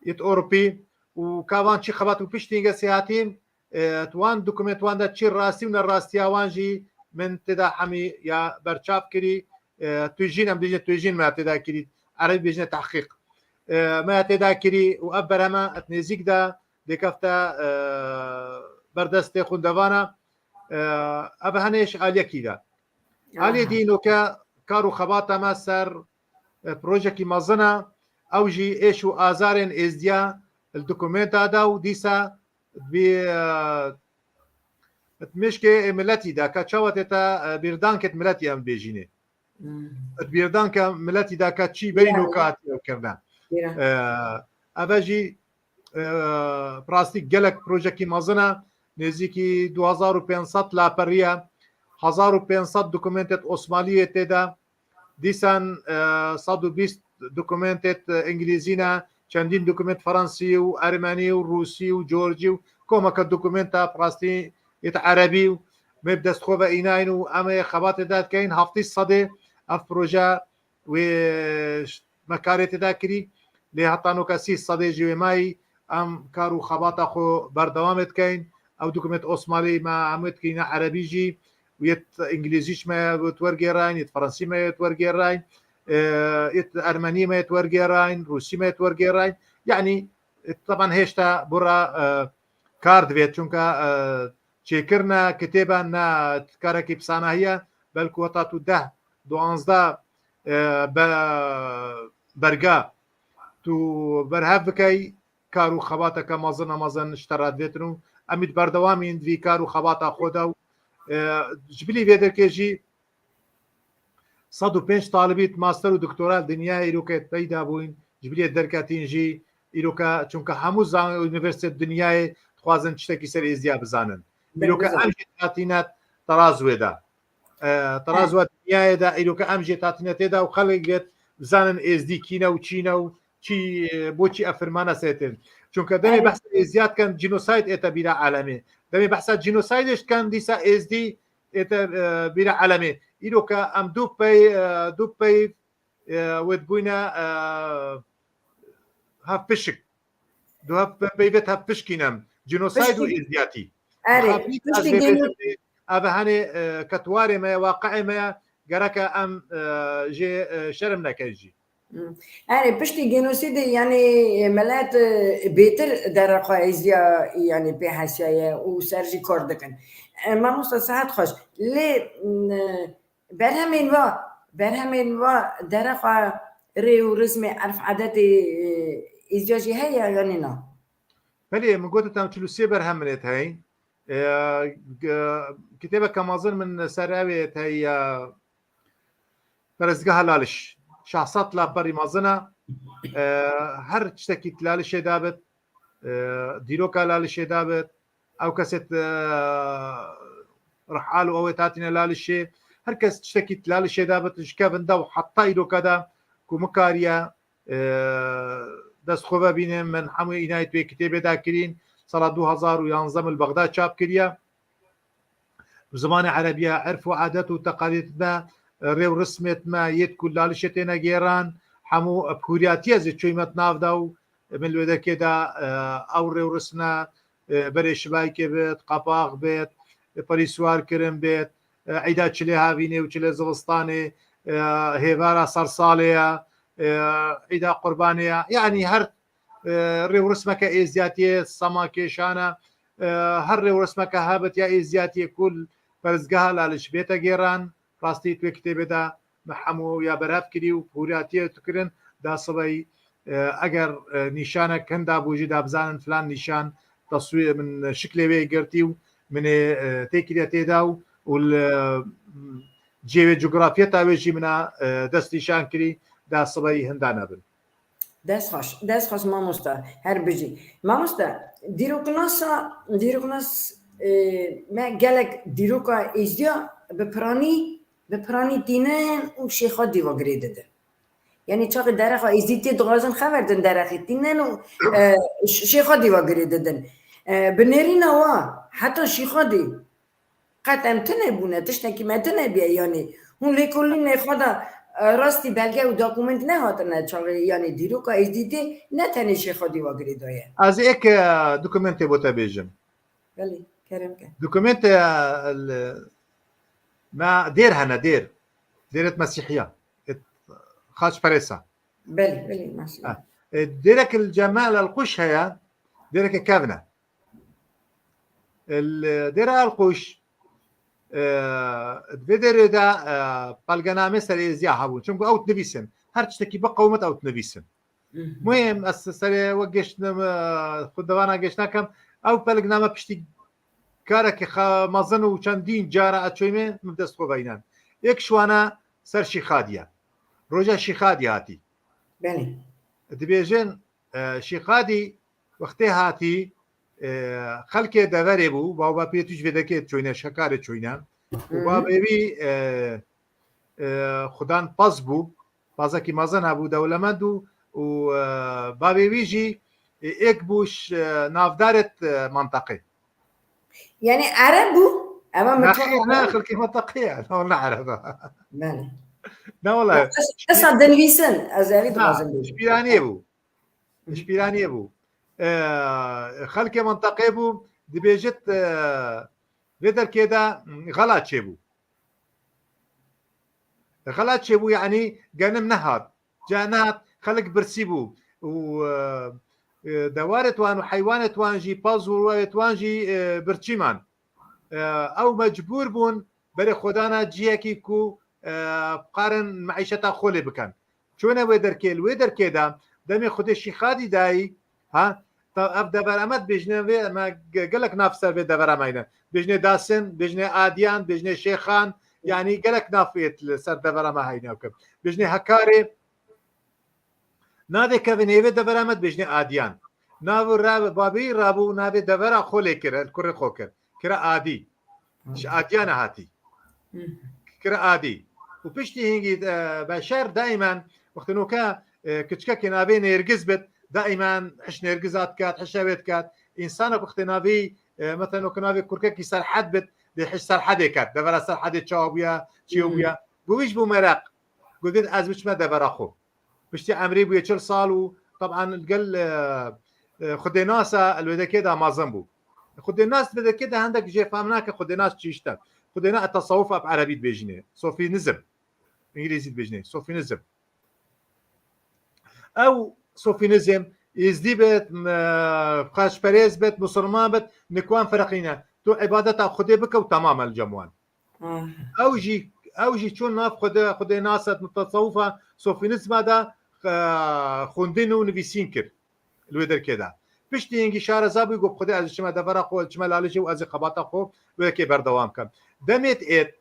et Ewropî û ka van çi xebat û piştî hingê sêhatîn, e, tu wan dokument wan de çi rastî û nerastiya wan jî min tê de hemî ya berçav kirî, e, tu jîn em dibêjin tu jîn me ya tê de kirî, erebî bêjine tehqîq. E, me ya tê de kirî û ev berheme et nêzîk de dêkefte, e, berdestê xwendevana, e, ev hene ji aliyekî de. Aliyê Aha. Dî noke kar û xebata me ser, e, projekî mezin e, ew jî êş û azarên êzdiya li dokumenta de û dîsa bi, e, di mişkê miletî de, ka çawa tê te, e, bîrdankê miletî em bêjînê. Hmm. Di bîrdanka miletî de ka çî berî Ya. Noka hatiye kirine. Ya. E, ev e jî, e, bi rastî gelek projekî mezin e. Nêzîkî du hezar û pênc sed laperiye. Hezar û pênc sed dokumentêt Osmaliyê tê de. Dîsan, e, sed û bîst dokumentêt, e, îngilîzî ne, çendîn dokument fransî û ermenî û rûsî û corcî û komeke dokumenta bi rastî yêt erebî û me bi dest xwe ve înayin û em ê xebatê de dikeyin. Heftê sedê ev proje wê ş-, me karê tê de kirî. Lê heta noka sî sedê jî wê mayî em kar û xebata xwe berdewamê dikeyin. Ew dokument Osmalî me hemû dikirîne erebî jî. Yêt îngilîzî ji me yêt wergêrayîn, yêt fransî me yêt wergêrayîn, e, yêt ermenî me yêt wergêrayîn, rûsî me yêt wergêrayîn. Yanî, e, teban hêşta bura, e, kar divê, çunka, e, çêkirina kitêba ne karekî bi sanahî ye, belku heta tu deh, duwazdeh, e, be-, berga tu berhev bikey, kar û xebateke mezin a mezin ji te re divêtin û em ê di berdewamî di vî kar û xebata xwe de û, e, ji bilî vê derkê jî sed û pênc talibî master û doktora li dinyayê îroke peyda bûn, ji bilî derketîn jî îroke, çunke hemû zan-, unîversîteyê dinyayê dixwazin tiştekî ser êziya bizanin. Îroke em jî hatîne terazûyê de. E, terazûya dinyayê de îroke em jî hatîne tê de û xelk vêt bizanin êzdî kî ne û çî ne û çî, e, bo çî ev firmana sêtin. Çunke demê Evet. Behsa êzdiya dikin, cînosayd ête bîra alemê. Demê behsa cînosaydê dikin, dîsa êzdî ête, e, bîra alemê. Îro ke em du pey, e, du pey, e, wê dibûyne, e, hevpişik. Du hev-, peyvêt hevpişkîn em. Cînosayd û Pişkî. Êzdiyatî. Erê, Xafî piştî ez vê gêno- bêjim, ev henê, e, ketwarê me ye, waqiê me ye, gereke em, e, jê, e, şerm nekin jî. Hmm. Erê, piştî genosîdê, yanî, milet, e, bêtir dereqa êziya, yanî, pê hesiyaye û ser jî kar dikin. E, mamosta, sihet xweş. Lê, mm, e, berhemên va, berhemên va dereqa rê û rizmê, erf, edetê, e, êziya jî heye, yanî na? Belê, min got, tam çil û sê berhem min êt heyî. E, g-, kitêbeke mezin min ser ew ê êt heyî ya Perestgeha Laliş. Şahsat laperî mezin e. E, her tiştekî di Lalişê de bit, e, dîroka Lalişê de bit, ew kesê di, e, rihal û ew ê hatine Lalişê, her kes tiştekî di Lalişê de bit, ji kevin de û heta îroka de ku min kariye, e, dest xwe vebînim, min hemû înayê tu yê kitêbê dakirîn, sala du hezar û yanzdeh min li Bexda çap kiriye. Bi zimanê erebî ye, erf û adet û teqalîd me, rê û rismêt me, yêt ku Lalişê têne gêran, hemû bi hûriyatiyê ez ê çûyme di nav de û Min li wê derkê de, e, ew rêwrisme, e, berê şibayikê bêt, qapax bêt, e, perî siwar kirin bêt, e, îda çilê havînê û çilê zivistanê, e, hêvara sersalê ye, e, îda qurbanê ye. Yanî her, e, rêwrismeke êzdiyatiyê, sema kêşan e, e, her rêwrismeke hebit ya êzdiyatiyê ku li perestgeha Laliş bête gêran, rastî tu kitêbê de me hemû ya berhev kirî û hûriyatiyê tu kirin, da sibey, e, eger, e, nîşanek hinda bû jî da bizanin filan nîşan, teswîr min şiklê wê girtî û min ê, e, têkiriye tê da û, û li, e, cihê wê, cografiyeta wê jî min a, e, dest nîşan kirî, da sibey hinda nebin. Dest xweş, dest xweş mamosta, her bijî. Mamosta, dîroknasa, dîroknas, e, me gelek dîroka êzdiya bi piranî, bi piranî tînin û şêxa dî ve girê didin. Yanî çaxê derexa êzdî tê dixwazin xever din derexê tînin û, e, ş-, şêxa dî ve girê didin. E, bi nêrîna wa, heta şêxa dî, qet em tune bûne, tiştekî me tune bûye, yanî hûn lêkolînê xwe de, e, rastî belge û dokument nehatine çaxê, yanî dîroka êzdîtê ne tenê şêxa dî ve girêdaye. Ez ê êk, e, dokumentê bo te bêjim. Belê, kerem ke. Dokumentê, e, li, me dêr hene, dêr. Dêrêt Mesîhiya. Et, xaç perêsa. Belê, belê, maşallah. Ha. E, dêrek li Cemal El Quş heye, dêreke kevn e. Li Dêra Elquş, e, di vê derê de, e, pelgenamê serê êziya hebûn. Çimku ew dinivîsin. Her tiştekî biqewimit ew dinivîsin. Muhim, ez serê wek geştim, e, xwe devana geş nakem. Ew pelgname piştî kareke xa-, mezin û çendîn cara ez çûyme, min dest xwe veynen. Êk şiwana ser Şîxadî ye. Roja Şîxadî hatî. Belê. Dibêjin, e, Şîxadî wextê hatî, e, xelkê deverê bû, baw bapê tu ji vê dekê çoyne, şekarê çoyne. Û babê wî, e, e, xudan paz bû, pazekî mezin hebû, dewlemend bû û, e, babê wî jî, e, êk bû ji, e, navdarêt, e, menteqê. Yanî Ereb bû? Ema ne, xêr, ne, xelkê menteqê ye. Ne, ne Ereb e. Belê. Ne wala. Qisa dinivîsin, ez erî dixwazim bêjim. Ji Pîraniyê bû. Ji Pîraniyê bû. E, xelkê menteqê bû, dibêjit, e, vê derkê de, m, xela çêbû. Xela çêbû, yanî genim nehat. Ca nehat, xelk birsî bû. Û, e, e, dewarê wan û heywanê wan jî, paz û rûyê wan jî, e, birçî man. E, ew mecbûr bûn berê xwedana cihekî ku, e, bikarin meîşeta xwe lê bikin. Çûne wê derkê, li wê derkê de demê Xwedê Şîxadî dayî, ha, ta ev devera me dibêjine vê, me ge-, gelek nav ser vê devera me heyne. Bêjinê Dasin, bêjinê Adiyan, bêjinê Şêxan, yanî gelek nav yêt li ser devera me heyne ku. Bêjinê Hekarê, navê kevin ê vê devera me dibêjinê Adiyan. Nav ra-, babî rabû navê devera xwe lê kir, el kurê xwe kir. Kira Adî. Ji Adiyana hatî. Kira Adî. Û piştî hingî, e, beşer daimen wextê noke, e, kiçkekê navê Nêrgiz bit, daimen hiş Nêrgiza diket, hiş ewê diket. Însanek wextê navê, e, mesela noke navê kurkekî Serhed bit, dê hiş Serhedê ket. Devera Serhedê çawa bûye, çi bûye. Bo wî jî bû meraq. Got, ez biçime devera xwe. Piştî emrê bûye çil sal û teban li gel, e, e, xwedênasa li wê dekê de mezin bû. Xwedênas li wê dekê de hendek jê fehm nake xwedênas çi işte. Xwedêna tesawuf bi erebî dibêjinê. Sofînizm. Îngilîzî dibêjinê. Sofînizm. Ew sofînizm, êzdî bit, m-, xaçperêz bit, musulman bit, nikwan ferqîne. Tu îbadeta Xwedê bike û temam e li cem wan. Ew jî, ew jî çûn nav xwedê, xwedênasa, tesawufa, sofînizma de, e, xwendin û nivîsîn kir li wê derkê de. Piştî hingî şareza bû, got, Xwedê ez çime devera xwe, çime Lalişê û ez ê xebata xwe wê yekê berdewam kim. Demêt êt,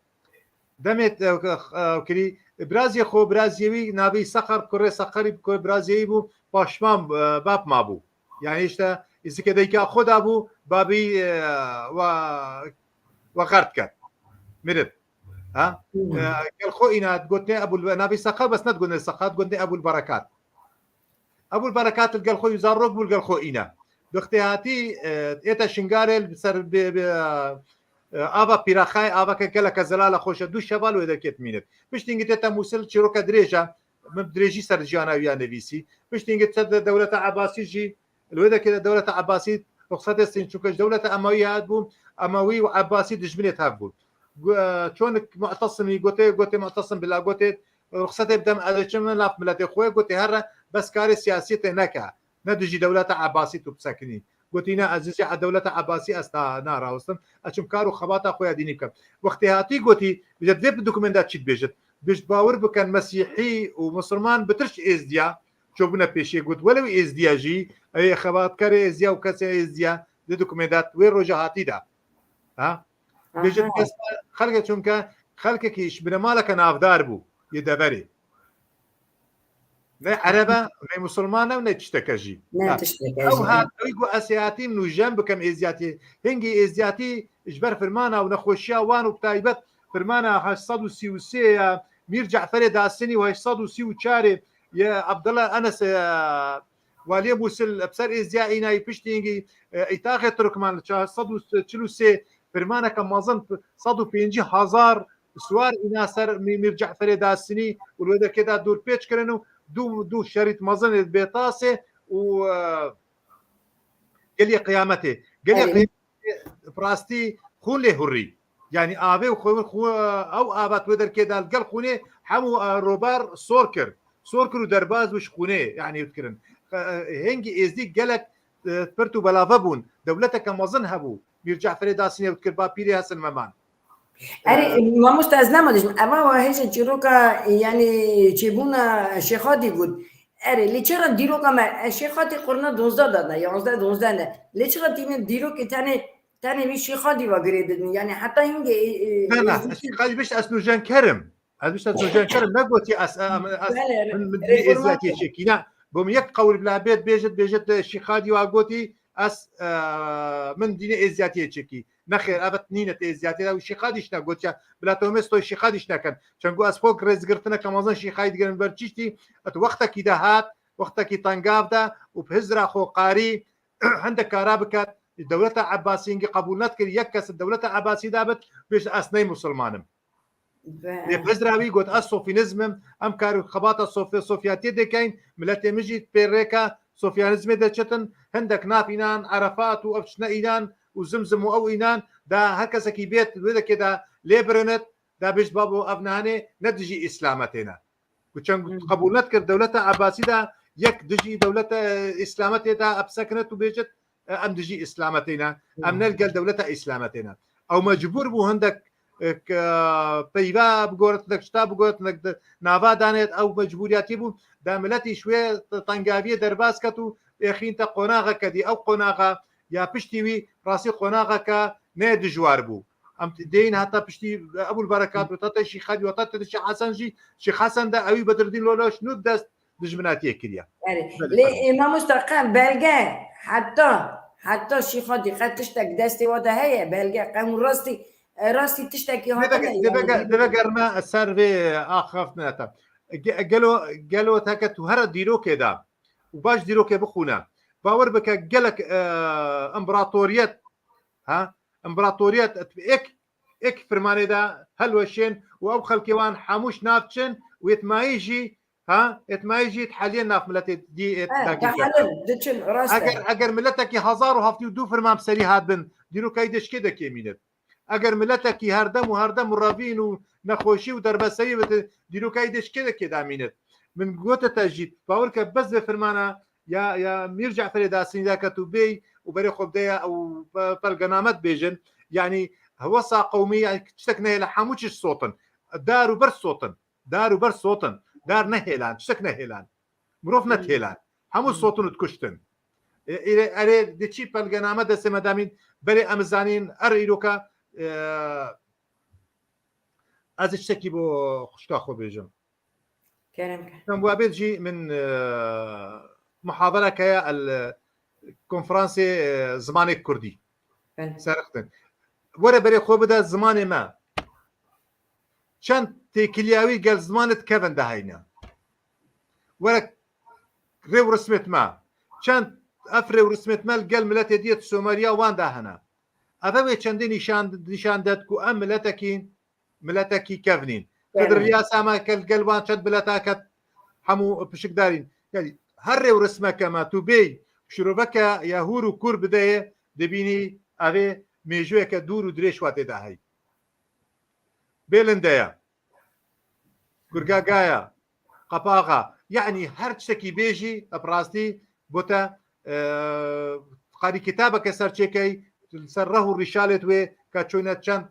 demêt, e, e, kirî, birazê xwe, birazê wî navê Sexer, kurê Sexerî, kurê birazê wî bû, paşman, e, bab mabû. Yani işte, îzikê dayika xwe dabû, babî, e, wa, wa xert ket. Mirib. Ha? E, gel xwe îna, gotine Ebul, navê Sexer, bes ne digotine Sexer, digotine Ebul Berekat. Ebul Berekat li gel xwe zarok bû, li gel xwe îna. Wextê hatî, e, ête Şingalê li ser bi, bi, e, ava Pîraxayê, aveke geleke zelale xweş e, du şeval wê derket mînit. Piştî hingî tête Mûsil, çîroke dirêj e, Min bi dirêjî ser jiyana wî ya nivîsî. Piştî hingê çe de dewleta Ebasî jî, li wê derkê de dewleta Ebasî ruxsetê stîn, çunke ji dewleta Emewî hatibû, Emewî û Ebasî dijminê tev bûn. Gu-, e, çonik Mu'tesimî gotê, gotê Mu'tesim bila gotê, ruxsetê bidem ez ê çim nav miletê xwe, gotê here bes karê siyasî tê neke. Ne dijî dewleta Ebasî tu bisekinî. Gotî ne, ez dijî dewleta Ebasî ez ta narawestim. Ez çim kar û xebata xwe ya dînî bikim. Wextê hatî gotî, bêje divê bi dokumenta çî dibêjit. Bêjit bawer bikin Mesîhî û Musulman bi tirş Êzdiya çobûne pêşiyê got. Welew Êzdiya jî, ê xebatkarê Êzdiya û kesê Êzdiya di dokumenta wê roja hatî de. Ha? Bêjit Aha. Kes xelke, çunke xelkekî ji binemaleke navdar bû yê deverê. Ne Ereb e, ne Musulman e û ne tişteke jî. Ne Ha. tişteke Ew jî. hat, ew got ez ê hatîm nûjen bikim êziyatî. Hingî êziyatî ji ber firmana û nexweşiya wan û bi taybet firmana heşt sed û sî û sê ya Mîr Ceferê Dasinî û heşt sed û sî û çarê ya Abdullah Enes, e, waliyê Mûsil, bi ser êziya înayî piştî hingî, e, îtaxê Tirkman li çar sed û çil û sê firmaneke mezin sed û pêncî hezar siwar îna ser Mî-, Mîr Ceferê Dasinî û li wê derkê de dûrpêç kirin û du, du şerît mezin ê bêtasê û, e, gelê qiyametê. Gelê Erê. qiyametê bi rastî xûn lê hurî. Yanî avê û xwe, xwe, ew ava di wê derkê de li gel xûnê hemû, e, robar sor kir. Sor kir û derbas bû ji xûnê, yanî ew dikirin. E, e, hêngî êzdî gelek, e, pirt û belave bûn. Dewleteke mezin hebû. Mîr Ceferê Dasinê ew dikir, ba pîrê Hesen Meman. Erê, mamoste, ez nema dijim. Eva wa hêja çîroka, yanî çêbûna Şêxadî got. Erê, lê çira dîroka me, e, Şêxadî qurna duzdeh de ne, yanzdeh duzdeh ne. Lê çira tînin dîrokê tenê, tenê wî Şêxadî wa girê didin? Yanî heta hingê, e, e, Ne, ne, êzdî ez Şêxadî bişt ez nûjenker im. Ez bişt ez nûjenker im. Ne gotî ez, e, em, ez, Bele, min, min dî reformatî. êziyatiyê çekî. Ne, bo min yek qewil bila bêt, bêjit, bêjit, e, Şêxadî wa gotî, ez, e, min dînê êziyatiyê çekî. Nexêr, evet nîne tê êziyatiyê de û Şêxadî jî ne gotiya, bila Tomestoy Şêxadî jî nekin. Çend ku ez xwe rêzgirtineke mezin Şêxadî digirin ber çiştî, et wextekî de hat, wextekî tengav de û bi hizra xwe qarî hindek kara biket, dewleta Ebbasî hingî qebûl nedikir, yek kes dewleta Ebbasî de bit, bêjt ez ney musulman im. Ve- Lê bi hizra wî got, ez sofînizm im, em kar û xebata sof-, sofyatiyê dikeyn, miletê min jî pê rêka sofyanizmê de çitin, hindek nav înan, Erefat û ev çine înan û Zimzim û ew înan, da her kesekî bêt, wê dekê da lê birinit, da bêjt, babo, ev nane ne dijî îslametê ne. Ku çend Hmm. qebûl nedikir, dewleta Ebbasî de yek dijî dewleta, e, îslametê de ev sekinit û bêjit, e, em dijî îslametê ne, em ne li gel dewleta îslametê ne. Ew mecbûr bû hindek, e, ke peyva bigorit, hindek tişta bigorit, hindek di nava danêt, ew mecbûriyatî bû. Da miletî ji wê tengaviyê derbas ket û êxîn te qonaxeke dî. Ew qonaxa ya piştî wî rastî qonaxeke ne dijwar bû. Em t-, dêyîn heta piştî Ebûl Berekat û heta Şîx Xedî û heta Şîx Hesen jî, Şîx Hesen de ewî Bedreddîn Loloş nû dest dijminatiyê kiriye. Erê. Belê, Lê, belê. e, mamosta, qe belge, heta, heta Şîxadî qe tiştek destê we de heye, belge, qe hûn rastî, e, rastî tiştekî hatine, Deve, yani, deve, bir- deve germe ser vê axaftineta. Ge-, gelo, gelo teke tu here dîrokê de û baş dîrokê bixûne. Bawer bike gelek, e, împaratoriyet, ha? Împaratoriyet ek, ek firmanê de helweşên û ew xelkê wan hemû ji nav çin û êtmayî jî Ha, êtmayî jî diheliyên nav miletê dî êt He, dakî dihelin, diçin, rast e. Eger, eger miletekî hezar û heftê û du firman bi serî hat bin, dîrokayî de ji kê de kêmînit? Eger miletekî herdem û herdem û revîn û nexweşî û derbeserî bidin, dîrokayî de ji kê de kê de mînit? Min gote te jî, bawer ke bes vê firmana ya, ya Mîr Ceferê Dasinî de ke tu bêy û berê xwe bideye û pe-, pelgename dibêjin, yanî hewesa qewmî, yanî tiştek nehêle, hemû çiş sotin. Dar û ber sotin. Dar û ber sotin. Dar nehêlan, tiştek nehêlan. Mirov nedihêlan. Hemû sotin û dikuştin. E, e, erê, di çî pelgename destê me damîn, berê em zanîn, er îroka, e, ez ê tiştekî bo xwişka xwe bêjim. Kerem ke. Em wabêt jî min, e, muhaderek heye el, e, konferansê, e, zimanê kurdî. Belê. Serixtin. Were berê xwe bide zimanê me. Çend têkiliya wî gel zimanê dikevin de heyne. Were rê û rismêt me. Çend ev rê û rismêt me li gel miletê diyê di Someriya wan de hene. Ev e wê çendê nîşan, nîşan det ku em miletekî, miletekî kevnîn. Xidir Riyasa me gel, gel wan çend mileta ket hemû pişikdarîn. Yani her rêw rismeke me tu bêy, şiroveke ya hûr û kûr bideyê, dibînî evê mêjoyeke dûr û dirêj wa tê de heyî. Bêlinde ye. Gurgagaya, qapaxa. Yani her tiştekî bêjî, bi rastî bo te, e, qarî kitabeke ser çêkey, li ser reh û rîşalêt wê, ka çoyne çend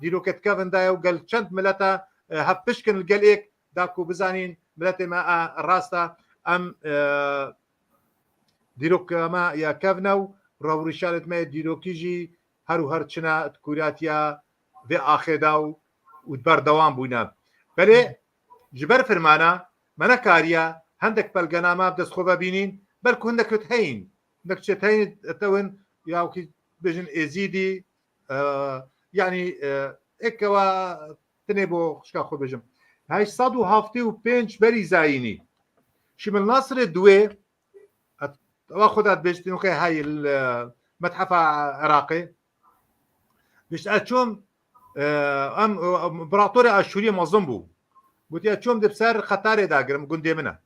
dîrokêt kevin daye û gel çend mileta, e, hevpişkin li gel êk da ku bizanîn miletê me a rast e. Em, e, dîroka me ya kevn e û reh û rîşalêt me yê dîrokî jî her û her çine di kûratiya vê axê de û, û berdewam bûne. Belê ji ber firmana me nekariye hindek pelgena me bi dest xwe ve bînîn, belku hindek heyîn. Hindek çêt heyîn etewin ya wekî bêjin Êzîdî, e, yanî, e, êkewa tinê bo xişka xwe bêjim. Heşt sed û heftê û pênc berî zayînî. Şîmil Nasirê duwê, et-, ewa xwe de dibêjtin wexê hey li, e, Methefa Iraqê. Bişt ez çûm, e, em, e, imperatorê Aşûriyê mezin bû. Gotiye çûm di ser xetarê dagirim, gundê min e.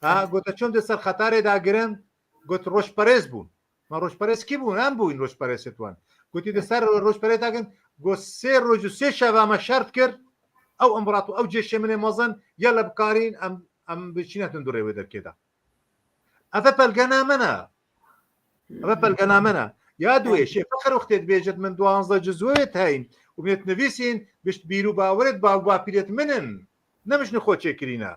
Ha, gote çûm di ser xetarê dagirim, got roşperêz bûn. Ma roşperêz kî bûn? Em bûyn roşperêzê wan. Gotî di ser roşperê dagirim, got sê roj û sê şeva me şert kir, ew imperator, ew cêşê min ê mezin, yele bikarîn, em, em biçîne tundurê wê derkê de. Eve pelgena min e. Eve pelgena min e. Ya duê, Şêx Fexir wextê dibêjit min duwanzdeh cizweyê heyîn û min ê dinivîsîn, bişt bîr û bawerêt ba û bapîrêt min in. Ne min ji xwe çêkirîne.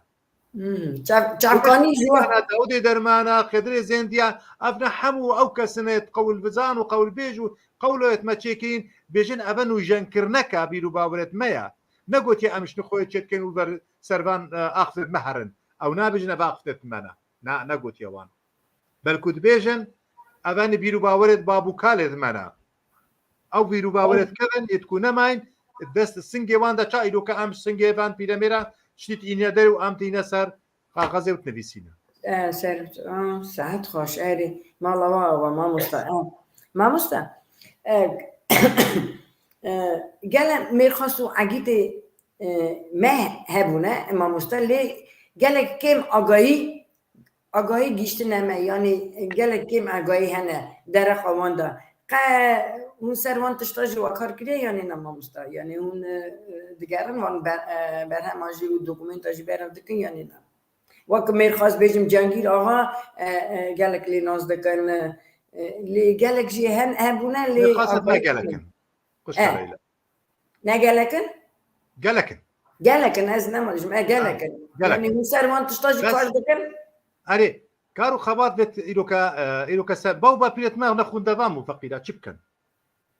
Hmm, çav-, çavkanî ji we. Dawidê Dermana, Xedirê Zendiya, ev ne hemû ew kesin ê qewlvizan û qewlbêj û qewloyêt me çêkirîn, bêjin eve nûjenkirineke bîr û bawerêt me ye. Negotiye em ji xwe çêdikeyn û ver servan, e, axivêt me herin. Ew nabêjin eve axivêt me ne. Na, negotiye wan. Belku dibêjin, ev ne bîr û bawerêt bab û kalêt me ne. Ew bîr û bawerêt kevin, yêt ku nemayn, dest singê wan de ça îro ke em singê van pîremêra, ştît îne der û em tîne ser kaxezê û dinivîsîne. E, ser, a, saet xweş, erê. Mala wa ava, mamosta. E, mamosta, e, e, gele mêrxas û egîtê, e, me hebûne, mamosta, lê gelek kêm agahî agahî gihîştine me, yanî gelek kêm agahî hene derexa wan de. Qe hûn ser wan tişta jî wa kar kiriye, yanî ne mamosta? Yanî hûn, e, digerin wan ber-, e, berhema jî û dokumenta jî berev dikin, yanî ne? Wek mêrxas bêjim Cengîr Axa, e, e, gelek lê nas dikin, e, e, lê gelek jî hen-, hebûne lê Mêrxas hebe agahî gelek in. Xwişka Leyla. Ne gelek in? Gelek in. Gelek in, ez nema dijim, e, gelek in. Gelek. Yanî hûn ser wan tişta jî kar dikin? Erê, kar û xebat vê îroka, e, îroka ser. Baw bapîrêt me ne xwindevan bûn feqîra, çi bikin?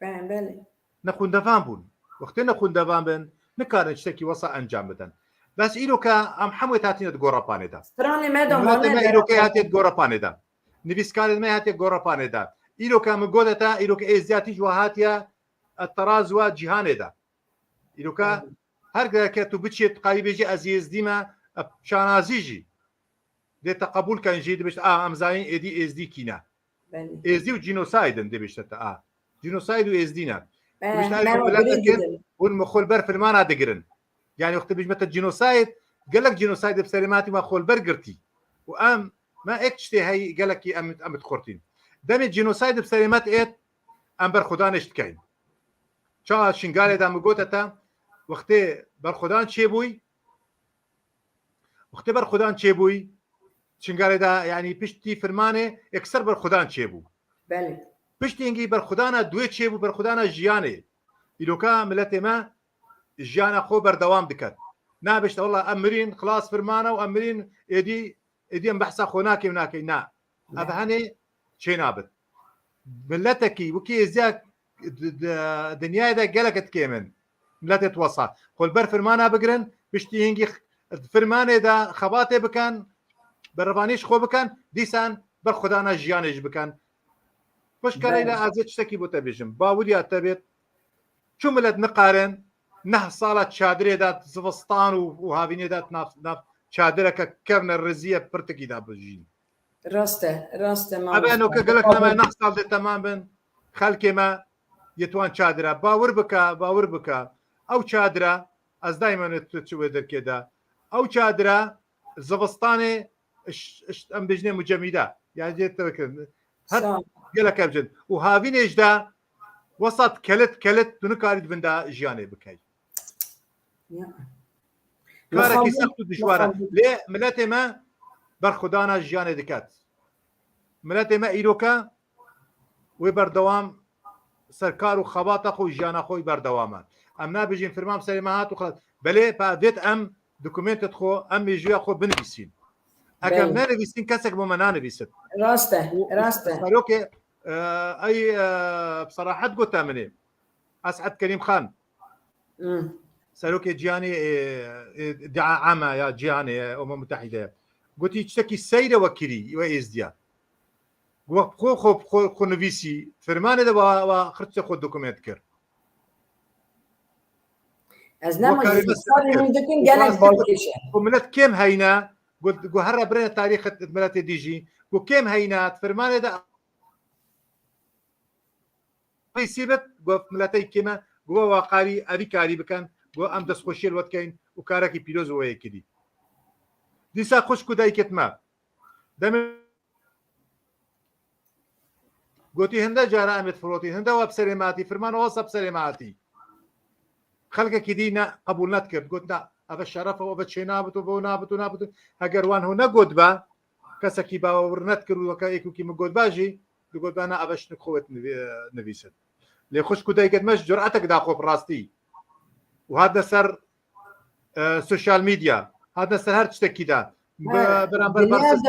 Be-, belê. Ne xwindevan bûn. Wextê ne xwindevan bin, nikarin tiştekî wesa encam bidin. Bes îroka em hemû hatine di gorepanê de. Stranê me de mane. Îroka hatiye di gorepanê de. Nivîskarên me hatiye gorepanê de. Îroka min gote te, îroka êzdiyatî ji we hatiye, e, terazwa cîhanê de. Îroka her gereke tu biçî, tu qayî bêjî ez êzdî me, e, şanazî jî. Dê te qebûl ken jî, dibêjte, a, em zayîn êdî êzdî kî ne. Êzdî û cînosayd in, dibêjte te, a. Cînosayd û êzdî ne. Dibêjte, ev jî milet dikin, hûn min xwe li ber firmana digirin. Yani wextê bijme te cînosayd, gelek cînosayd bi serê me hatî me xwe li ber girtî. Û em, me ek tiştê hey gelekî em, em dixurtîn. Demê cînosayd bi serê me diêt, em berxwedanê ji dikeyn. Çawa Şingalê de min gote te, wextê berxwedan çêbûy, wextê berxwedan çêbûy, Şingalê de, yani piştî firmanê ekser berxwedan çêbû. Belê. Piştî hingî berxwedana duê çêbû, berxwedana jiyanê. Îroka miletê me jiyana xwe berdewam diket. Nabêjte, wela em mirîn, xilas firmana û em mirîn, êdî, êdî em behsa xwe nakê û nakey. Na. Ev henê çênabit. Miletekî wekî êziya di, di, dinyayê de gelek dikêm in. Miletê wesa. Xwe li ber firmana bigirin, piştî hingî x-, firmanê de xebatê bikin, berevanî ji xwe bikin, dîsan berxwedana jiyanê jî bikin. Xwişka Leyla, ez ê tiştekî bo te bêjim. Baweriya te bêt, çu milet nikarin neh sala çadirê de zivistan û, û havînê de nav, nav çadireke kevne riziye pirtikî de bijîn. Rast e, rast e, mamoste. Ebe noke gelek name neh sal de temam bin, xelkê me yê tuan çadira. Bawir bike, bawir bike. Ew çadira, ez daîmen tu çi wê derkê de. Ew çadira, zivistanê ş-, ş-, em bêjinê mucemîde. Yani dê tevekirin. Her gelek ev cin. Û havînê ji de wesat kelit, kelit tu nikarî di vin de jiyanê bikey. Karekî sext û dijwar e. Lê miletê me berxwedana jiyanê diket. Miletê me îroke wê berdewam ser kar û xebata xwe û jiyana xwe wî berdewam e. Em nabêjin firman serê me hat û xelat. Belê, pa vêt em dokumentêt xwe, em mêjûya xwe binivîsîn. Eger em nenivîsîn, kesek bo me nanivîsit. Rast e, rast e. Serokê, e, ey, e, bi serahet gote min ê. Es'ed Kerîm Xan. Hmm. Serokê Cîhanê, e, e, Dîa Ame ya Cîhanê, e, Umem Mutehîde ye. Gotî, tiştekî seyre we kirî, we êzdiya. Got, xwe, xwe, xwe, xwe nivîsî, fermanê de wa, wa xirçê xwe dokument kir. Ez nema jî, hûn dikin gelek balkêş e. Ku milet kêm heyne, got, got, herre birêne tarîxê miletê dî jî, got, kêm heyne, fermanê de Vê sîbet, got, miletey kêm e, got, wa qarî, evî karî bikin, got, em destxweşiyê li we dikeyn û karekî pîroz û wê yekê dî. Dîsa xwişk û dayikêt me. Demê gotî, hinde cara em ê difirotîn, hinde wa bi serê me hatî, firman wasa bi serê me hatî. Xelkekî dî ne qebûl nedikir. Got, na, eve şeref e, eve çê nabit û eve nabit û nabit û. Heger wan hûn negotbe, kesekî bawer nedikir û weke êkokî min gotbe jî, digotbe, na, eve şinik xwe wêt nivî-, nivîsin. Lê xwişk û dayikêt me ji curatek da xwe bi rastî. Û hatine ser, e, sosyal medya, hatine ser her tiştekî de. Bi-, beramber bersiz,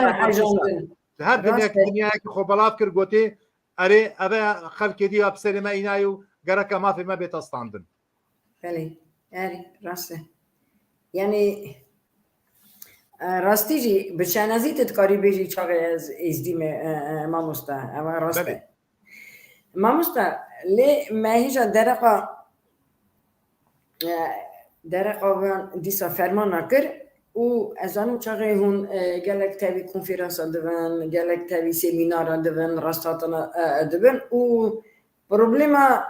her dinyayekî xwe belav kir, gotê, erê, eve xelkê dî ya bi serê me înayê û gereke mafê me bête standin. Belê, erê, rast e. Yani, e, rastî jî bi şanazî tu dikarî bêjî çaxê ez êzdî me, e, e, mamosta. Ev rast e. Mamosta, lê me hêja dereqa, e, dereqa van dîsa fermana kir û ez zanim çaxê hûn, e, gelek tevî konferansa dibin, gelek tevî semînara dibin, rasthatina, e, dibin û problema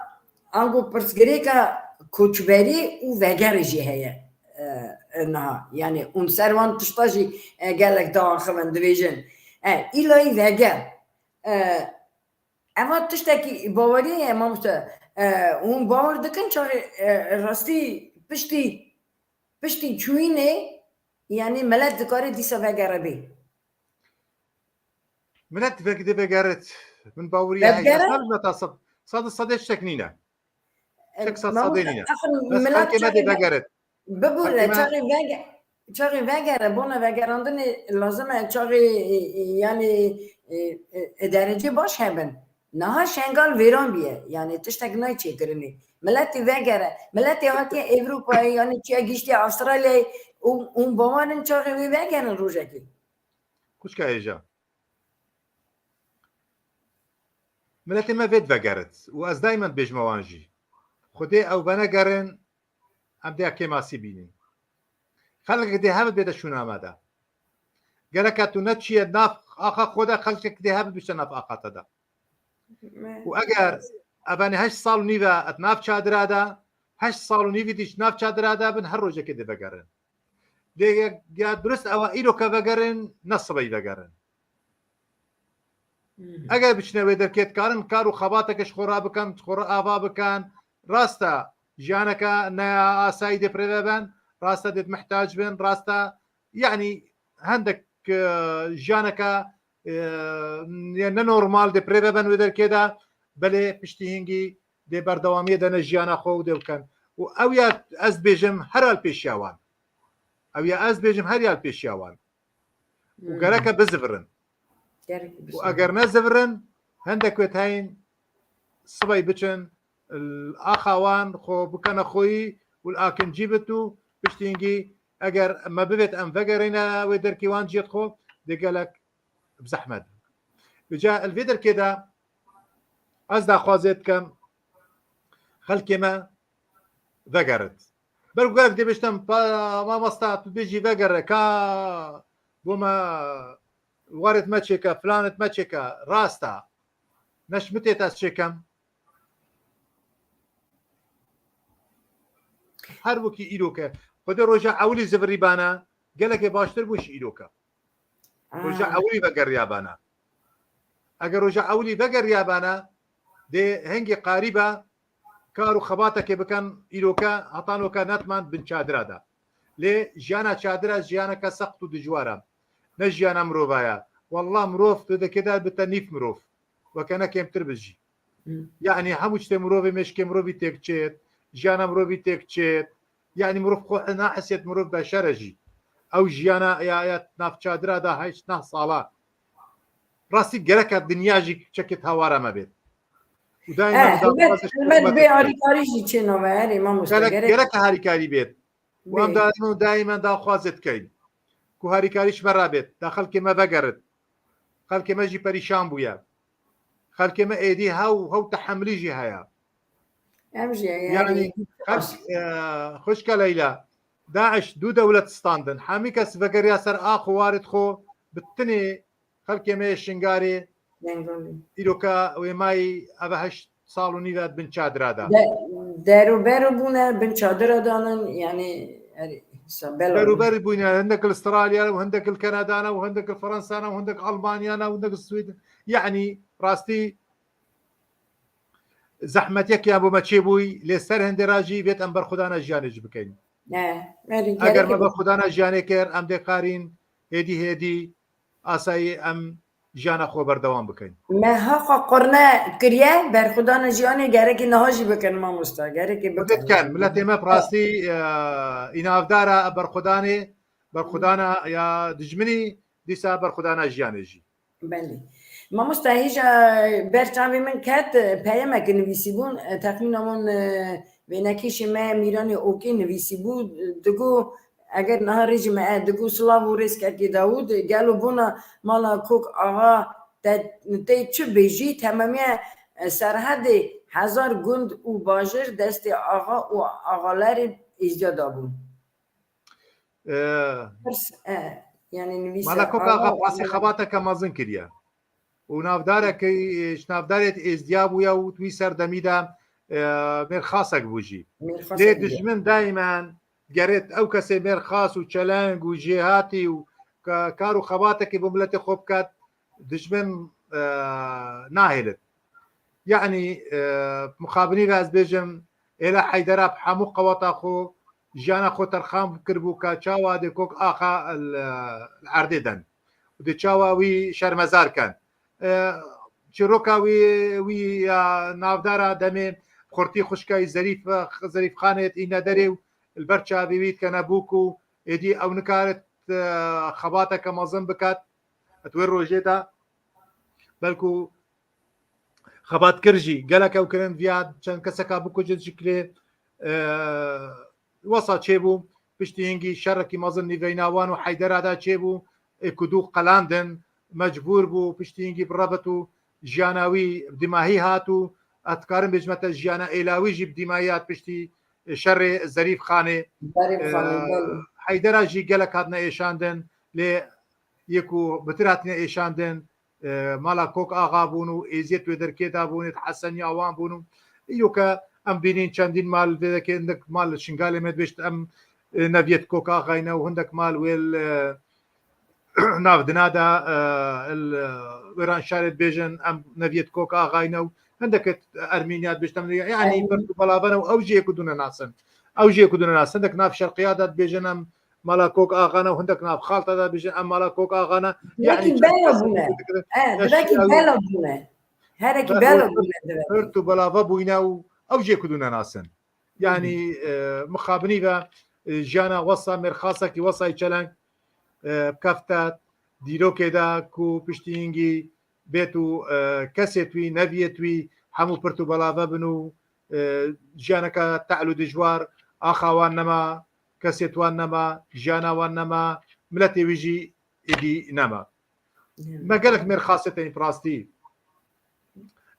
ango pirsgirêka koçberî û vegerê jî heye, e, e, niha. Yani hûn ser wan tişta jî, e, gelek diaxivin, dibêjin, e, îlayî veger. E, eva tiştekî bawerî ye, mamoste. E, hûn bawer dikin çaxê, e, rastî piştî, piştî çûyînê, yani milet dikare dîsa vegere bê? Milet vek-, dê vegerit. Min bawerî heye. Vegere? Sed meta sed, sed û sedê tiştek nîne. Tiştek sed sedê nîne. Bes xelkê me dê vegerit. Bibûre, çaxê vege-, çaxê vegere, bona vegerandinê lazim e çaxê, e, e, yani, e, e, e, derecê baş hebin. Niha Şengal vêran bûye. Yani tiştek nayê çêkirinê. Miletê vegere. Miletê hatiye Ewropayê, yani çiye giştiye Astralyayê û, û bawerin çaxê wê vegerin rojekê. Xwişka hêja. Miletê me vêt vegerit û ez daimen dibêjime wan jî. Xwedê ew venegerin, em dê kêmasî bînin. Xelkek dê hebit bête şûna me de. Gereke tu neçiye nav axa xwe de, xelkek dê hebit bişte nav axa te de. Û eger ev, yani heşt sal û nîv e di nav çadira de, heşt sal û nîvî dî ji nav çadira de bin, her rojekê dê vegerin. Lê ya durist ew e, îro ke vegerin, ne sibey vegerin. Eger biçine wê derkê, dikarin kar û xebateke ji xwe re bikin, ji xwe re ava bikin. Rast e, jiyaneke ne asayî dê bi rê ve ben, rast e dê mihtac bin, rast e, yani hendek, e, jiyaneke, e, ne normal dê bi rê ve ben wê derkê de, belê piştî hingî dê berdewamiyê de ne jiyana xwe û dê bikin. Û ew ya ez dibêjim her al pêşiya wan. Ew ya ez dibêjim her ya li pêşiya wan. Û gereke bizivirin. Û eger nezivirin, hendek wêt heyîn sibey biçin, li axa wan xwe bikene xweyî û li akincî bit û piştî hingî eger me bivêt em vegerîne wê derkê wan ciyê xwe, dê gelek bi zehmet. Vêca li vê derkê de ez daxwazê dikim, xelkê me vegerit. Ber ku gelek dê bêjtem, pa-, mamosta, tu bêjî vegere, ka bo me, warêt me çêke, flanet me çêke, rast e. Neşmitê te ez çêkem. Her wekî îro ke. Xwedê roja ewilî zivirîbane, gelekê baştir bû ji îroka. Roja ewilî vegeriyabana. Eger roja ewilî vegeriyabana, dê hingê qarîba kar û xebatekê bikin, îroke, heta noke netman bin çadira de. Lê jiyana çadira jiyaneke sext û dijwar e. Ne jiyana mirova ye. Wallah mirov tu dikê de bite nîv mirov. Weke ne kêmtir bijî. Hı. Yani hemû tiştê mirovê mêşkê mirovî têk çêt, jiyana mirovî têk çêt. Yani mirov xwe nahisêt mirov beşer e jî. Ew jiyana ya, ya nav çadira da heşt neh sala. Rastî gerek e dinya jî çekê hawara me bêt. Û daîma Eh, helbet, helbet bê harîkarî jî çê nave, erê mamoste, gerek, gerek harîkarî bêt. Û em daîma, daîma daxwazê dikeyn ku harîkarî ji me re bêt, da xelkê me vegerit. Xelkê me jî perîşan bûye. Xelkê me êdî hew, hew tehemilî jî heye. Em jî, yani, yani, xelk, e, xwişka Leyla, DAIŞ du dewlet standin. Hemî kes vegeriya ser ax û warit xwe, bi tinê xelkê me yê Şingarê, Dengolî. Îroka wê mayî eve heşt sal û nîv e bin çadira de. De-, derober bûne, bin çadira danin, yani, erê, sa-, bela Berober bûne, hindek li Australya ne û hindek li Kanada ne û hindek li Fransa ne û hindek Almanya ne û hindek li Sweden. Yani, rastî zehmetiyek ya bo me çêbûy, lê ser hindê ra jî vêt em berxwedana jiyanê jî bikeyn. Ne, erê, eger gerek me e. Berxwedana jiyanê kir, em dê karîn hêdî hêdî asayî em jiyana xwe berdewam bikeyn. Me haqa qurne kiriye, berxwedana jiyanê gerekî niha jî bikin mamosta, gerekî bikin. Bikin, miletê me bi rastî, e, înavdara berxwedanê, berxwedana ya dijminî, dîsa berxwedana jiyanê jî. Belê. Mamosta, hêja ber çavê min ket, peyemekê nivîsîbûn, texmîna min, e, wênekêşê me Mîranê Okê nivîsîbû, digo, eger niha rêjî me e, digo, silav û rêz kekê Dawûd, gelo bona mala Kok Axa te, tê çi bêjî, temamiye, e, Serhedê hezar gund û bajir destê axa û axalerê Êzdiya dabûn. E, Pirs, e, yani nivîse, mala Kok Axa, Axa, pasê xebateke mezin kiriye. Û navdarekî, e, ji navdarê Êzdiya bûye û wî serdemî de, e, mêrxasek bû jî. Mêrxasek bû. Lê dijmin daîmen gerêt ew kesê mêrxas û çeleng û jêhatî û ka-, kar û xebatekî bo miletê xwe biket, dijmin, e, nahêlit. Yani, e, mixabinî ve ez bêjim, êla Heydera bi hemû qeweta xwe, jiyana xwe terxan kiribû ka çawa dê Kok Axa li, li erdê den. Û dê çawa wî şermezar ken. E, çîroka wî, wî ya navdara demê xurtî xwişka wî Zerîf, Zerîf Xanê dîne derê û li ber çavê wî dikene bûk û êdî ew nikarit, e, xebateke mezin biket. Di wê rojê de belkû xebatkir jî gelek ew kirin viya çend keseka bikujin ji kilê, e, wesa çêbû, piştî hingî şerekî mezin nîveyna wan û Heydera de çêbû, ê ku dû qelandin, mecbûr bû, piştî hingî birevit û jiyana wî bi dîmahî hat û ez dikarim bêjime te jiyana êla wî jî bi dîmahî hat piştî şerê Zerîf Xanê. Zerîf Xanê, e, belê. Heydera jî gelek hatine êşandin, lê yê ku bitir hatine êşandin, e, mala Kok Axa bûn û êziyet wê derkê de bûn, êt Heseniya wan bûn û îro ke em bînîn çendîn mal vê dekê, hindek mal Şingalê me dibêjt em, e, neviyet Kok Axayne û hindek mal wê li, e, nav dina de, e, li Wêranşarê dibêjin em neviyet Kok Axayne û hindek Ermîniya dibêjt em, yani, pirt û belavene û ew jî yê ku dûne nasin. Ew jî yê ku dûne nasin. Hindek nav Şerqiya de dibêjin em mala Kok Axa ne û hindek nav Xalta de dibêjin em mala Kok Axa ne. Dilekî bela bûne. E, dilekî bela bûne. Herekî bela bûne dilekî. Pirt û belava bûyne û ew jê ku dûne nasin. Yani, e, mixabinî ve, e, jiyana wesa mêrxasekî wesayî çeleng, e, kefte dîrokê de ku piştî hingî bêt û, e, kesêt wî, neviyêt wî hemû pirt û belava bin û, e, jiyaneke tehl û dijwar, axa wan nema, kesêt wan nema, jiyana wan nema, miletê wî jî êdî nema. Me gelek mêrxasê teyîn bi rastî.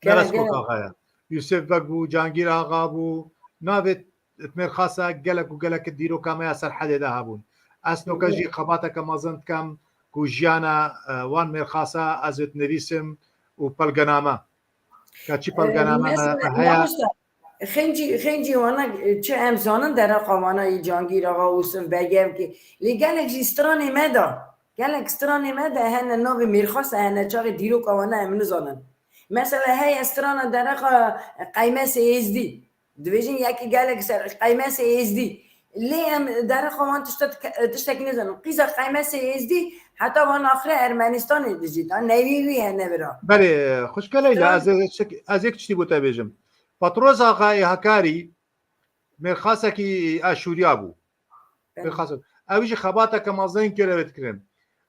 Gelek, Meles Kok Axa ye. Yûsif Beg bû, Cangîr Axa bû. Navê mêrxasa gelek û gelek dîroka me ya Serhedê de hebûn. Ez noke jî xebateke mezin dikem ku jiyana, e, wan mêrxasa ez ê dinivîsim û pelgename. Ka çi pelgename, e, me, me heye? Mamoste, Xêncî, xêncî wana, e, çi em zanin dereqa wana yî Cangîr Axa, Ûsif Begevkê. Lê gelek jî stranê me de, gelek stranê me de hene navê Mêrxas e, hene çaxê dîroka wana em nizanin. Mesela heye strana dereqa Qeymesê Êzdî. Dibêjin yekî gelek ser Qeymesê Êzdî. Lê em dereqa wan tiştek-, tiştekî nizanin. Qîza Qeymesê Êzdî heta van axire Ermenistanê dijît. Ha, nevî wî hene bira. Belê, xwişka Leyla, Stran- ez, ez, ez yek tiştî bo te bêjim. Patros Axayê Hakarî mêrxasekî Aşûriya bû. Belê. Mêrxas. Ew jî xebateke mezin kir ew dikirin.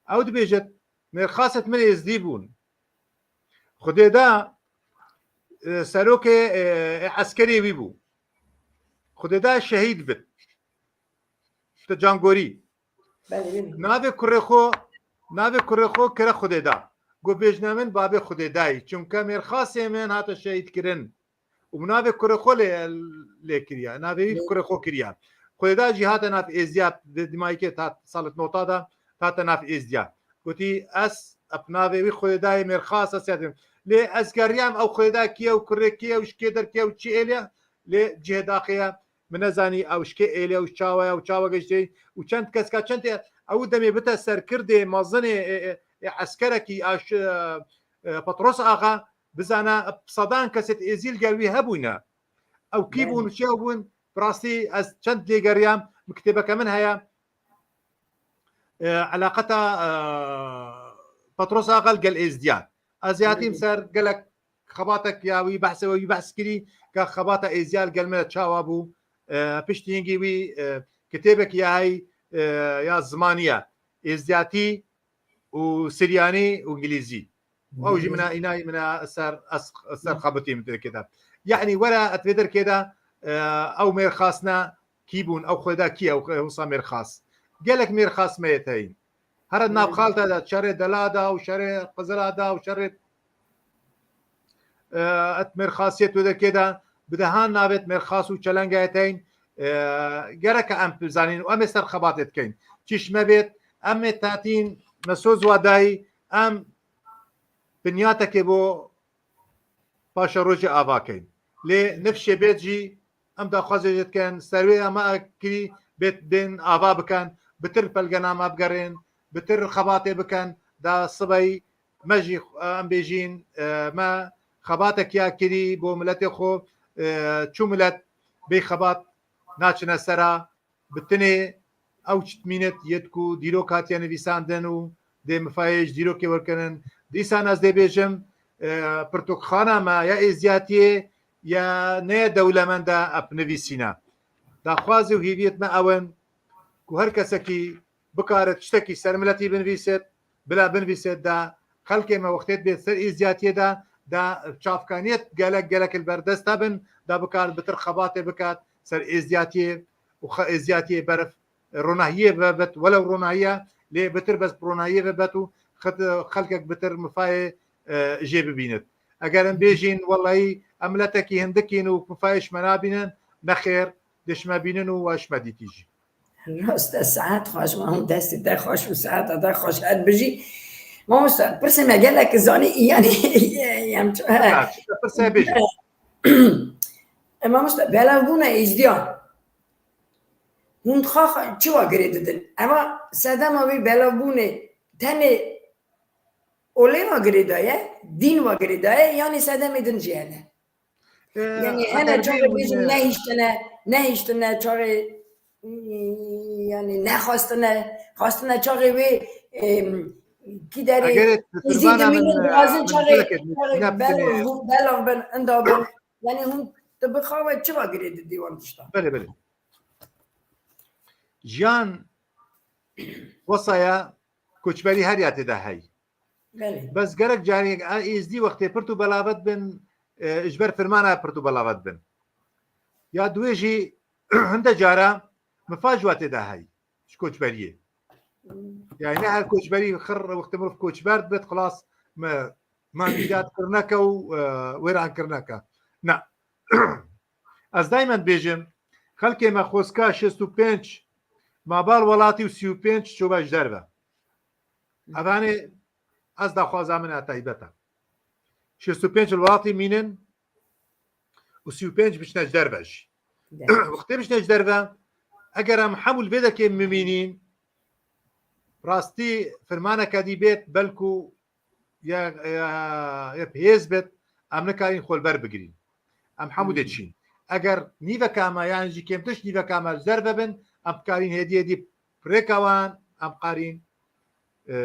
Ew dibêjit, mêrxasêt min êzdî bûn. Xwedê da, e, serokê, e, e, eskerê wî bû. Xwedê da şehîd bit. Ti cangorî. Belê, belê. Navê kurê xwe, navê kurê xwe kire Xwedê da. Got, bêjne min babê Xwedê dayî. Çunke mêrxasê min hate şehîd kirin. Û bi navê kurê xwe lê, lê kiriya. Navê wî Lê- kurê xwe kiriya. Xwedê da jî hate nav êzdiya, di dimayîkê ta salet nota da, hate nav êzdiya. Gotî, ez ep navê wî Xwedê dayê mêrxas ez yadim. Lê ez geriyam ew Xwedê da kî ye û kurê kî ye û ji kê derkê ye û çi êlê ye. Lê cihê daxê ye. Min nezanî ew ji kê êlê û çawa ye û çawa giştê û çend keska çend tê. Ew demê bite serkirdê mezinê, e, e, e, eskerekî aş-, e, e, Patros Axa, bizane sedan kesê êzî li gel wî hebûne. Ew kî Belê. bûn û çi bûn? Bi rastî ez çend lê geriyam, bi kitêbeke min heye. E, eleqeta, e, Patros Axa li gel êzdiyan. Ez hatîm Belê. ser gelek xebatek ya wî behse wî behs kirî, ke xebata êzdiya li gel me çawa bû. E, piştî hingî wî, e, kitêbek ya hey, e, ya zimanî ye. Êzdiyatî û Siryanî û Îngilîzî. Ew jî mina, îna mina ser, ez, ser xebitî min derkê de. Yanî were et vê derkê de, e, ew mêrxasna kî bûn, ew Xweda kî ye, ew wisa mêrxas. Gelek mêrxas me yê teyîn. Here di nav Belê. xalta de, şerê Dela de û şerê Qizila de û şerê, e, et mêrxasiyê tu derkê de, bi dehan navêt mêrxas û çelenga yê teyîn, e, gereke em bizanîn û em ê ser xebatê dikeyn. Çiş me bêt, em ê tatîn, me soz wa dayî, em binyatekê bo paşerojê ava keyn. Lê nifşê bêt jî em daxwazê jê dikin, serwê ya me kirî bêt bên ava bikin, bitir pelgena me bigerên, bitir xebatê bikin, da sibey me jî, em bêjîn, e, me xebatek ya kirî bo miletê xwe, e, çû milet bê xebat naçine sera, bi tinê ew çi dimînit yê ku dîrok hatiye nivîsandin û dê mifayê ji dîrokê werkirin. Dîsan ez dê bêjim, e, pirtûkxana me ya êziyatiyê ya ne ye dewlemend e ep nivîsîne. Daxwazê û hêviyêt me ew in ku her kesekî bikare tiştekî ser miletî binivîsit, bila binivîse da xelkê me wextê dibê ser êzdiyatiyê de, da çavkaniyet gelek, gelek li ber dest hebin, da bikar bitir xebatê bikat ser êzdiyatiyê û xe-, êzdiyatiyê berf ronahiyê vebet, welew ronahiye, lê bitir bes ronahiyê vebet û xet-, xelkek bitir mifayê, e, jê bibînit. Eger em bêjîn, wellahî, em miletekî hindikîn û mifayê ji me nabînin, nexêr, dê ji me bînin û we ji me dîtî jî. Rast e, saet xweş, ma hûn destê te xweş û saeta te xweş her bijî. Mamosta, pirsê me gelek zanî, yanî, em çi, he. Ha, çi te pirsê bêje. E, mamosta, belavbûna êzdiyan. Hûn xaxa çi wa girê didin? Eva sedema wî belavbûnê tenê olê wa girê daye, dîn wa girê daye, yanî sedemê din jî hene? Ee, Yanî hene eger çaxê bê bêjin min, e, nehiştine, nehiştine çaxê, yanî nexwastine, xwastine çaxê wê, em, kî derê Eger êzî Tirkmana min, dimînin e, dixwazin min çaxê, gelek çaxê belav, belav bin, inda bin. Yanî hûn tu bi xawe çi va girê di dîwan tişta? Belê, belê. Jiyan wesaya koçberî her ya tê de hey. Belê. Bes gerek carê, e, êzdî wextê pirt û belavet bin, e, ji ber firmana pirt û belavet bin. Ya duwê jî hinde cara mifa ji wa tê de hey, ji koçberiyê. Hmm. Yani ne her koçberî xir wextê mirov koçber dibit, xilas me, me îdad kirneke û, e, wêran kirneke. Na. Ez daymen dibêjim, xelkê me xwezka şêst û pênc ma bal welatî û sî û pênc çûbe ji derve. Evanê ez daxwaza min a taybet e. Şêst û pênc li welatî mînin û sî û pênc biçine ji derve jî. Wextê biçine ji derve, eger em hemû li vê dekê bimînîn, rastî firmaneke dî bêt, belku ya, ya, ya bi hêz bêt, em nikarîn xwe li ber bigirîn. Em hemû dê çîn. Eger nîveka me, yan jî kêmtir ji nîveka me ji derve bin, em dikarîn hêdî hêdî rêka wan, em qarîn, e,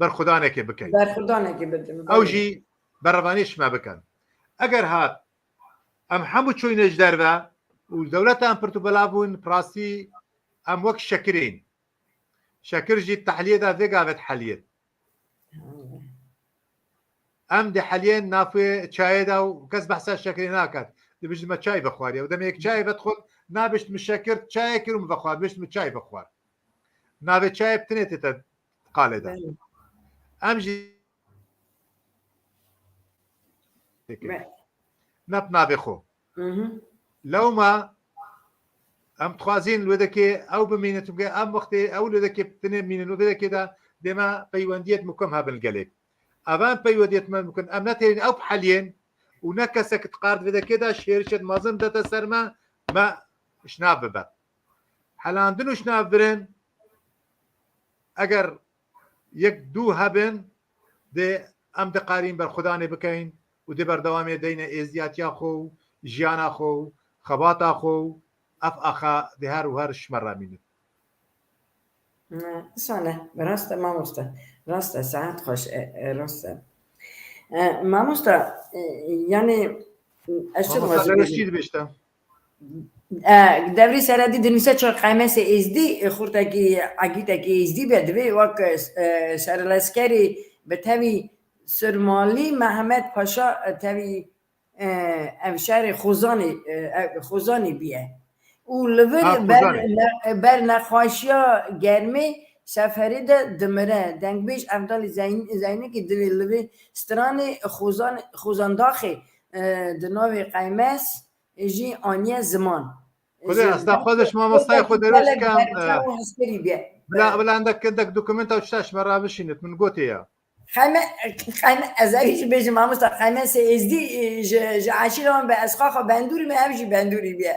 berxwedanekê bikin. Berxwedanekê bikin, Ew belê. Jî berevanî ji me bikin. Eger hat, em hemû çûyne ji derve û dewleta em pirt û belav bûn, bi rastî em wek şekirên. Şekir jî tehliyê de vê gavê diheliyê. Em diheliyên navê çayê de û kes behsa şekirê naket. Dibêjin me çay vexwarî. Û demê yek çayê vedixwin, nabêjt min şekir, çayê kir û min vexwar. Dibêjt min çay vexwar. Navê çayê bi tinê tête qalê de. Belê. Em jî Peki. Me- Ne bi navê xwe. Hı hı. Lewma em dixwazîn li wê dekê ew bimînin, çimkî em wextê ew li wê dekê tinê bimînin û vê dekê de dême peywendiyê mukim hebin gelê. Ev em peywendiyê me mukim, em netêrîn ew biheliyên û ne kesek diqard vê dekê de şêrişê mezin bidete ser me, me ji nav bibe. Helandin û ji nav birin, eger yek dû hebin, dê em dikarîn berxwedanê bikeyn û dê berdewamê deyne êzdiyatiya xwe û jiyana xwe û xebata xwe û ev axa dê her û her ji me re mînin. Sane, rast e mamoste. Rast e, saet xweş e, e, rast e. E, mamoste, e, yani, ez çi Mamoste dixwazim Bereştî bêjim? Dibêjte. E, devrî seredî dinivîse çar qeymesê êzdî, e, xurtekî egîtekî êzdî be, divê wek, e, serleskerî bi tevî Surmalî Mehmet Paşa, e, tevî, e, ev şerê Xozanê, e, e, Xozanê bîye. Û li vir Ha, ber Xozanê. ne-, ber nexweşiya germê seferê de dimire. Dengbêj Evdalî Zeyn-, Zeynikî divê li vê stranê Xozan-, Xozandaxê, e, di navê qeymes, jî aniye ziman. Xwedê Ji asta xwe de ji mamostayê xwe gelek, derêj gelek kem, berçav e, û hezkirî bûye. Bila, bila endek, endek dokumenta û tişta ji me re bişînit, min gotê ya. Qeyme, qeyme, ez evî jî bêjim, mamosta, qeyme sê êzdî, e, ji, ji eşîra wan be, ez xwe xwe bendûrî me, ev jî bendûrî bûye.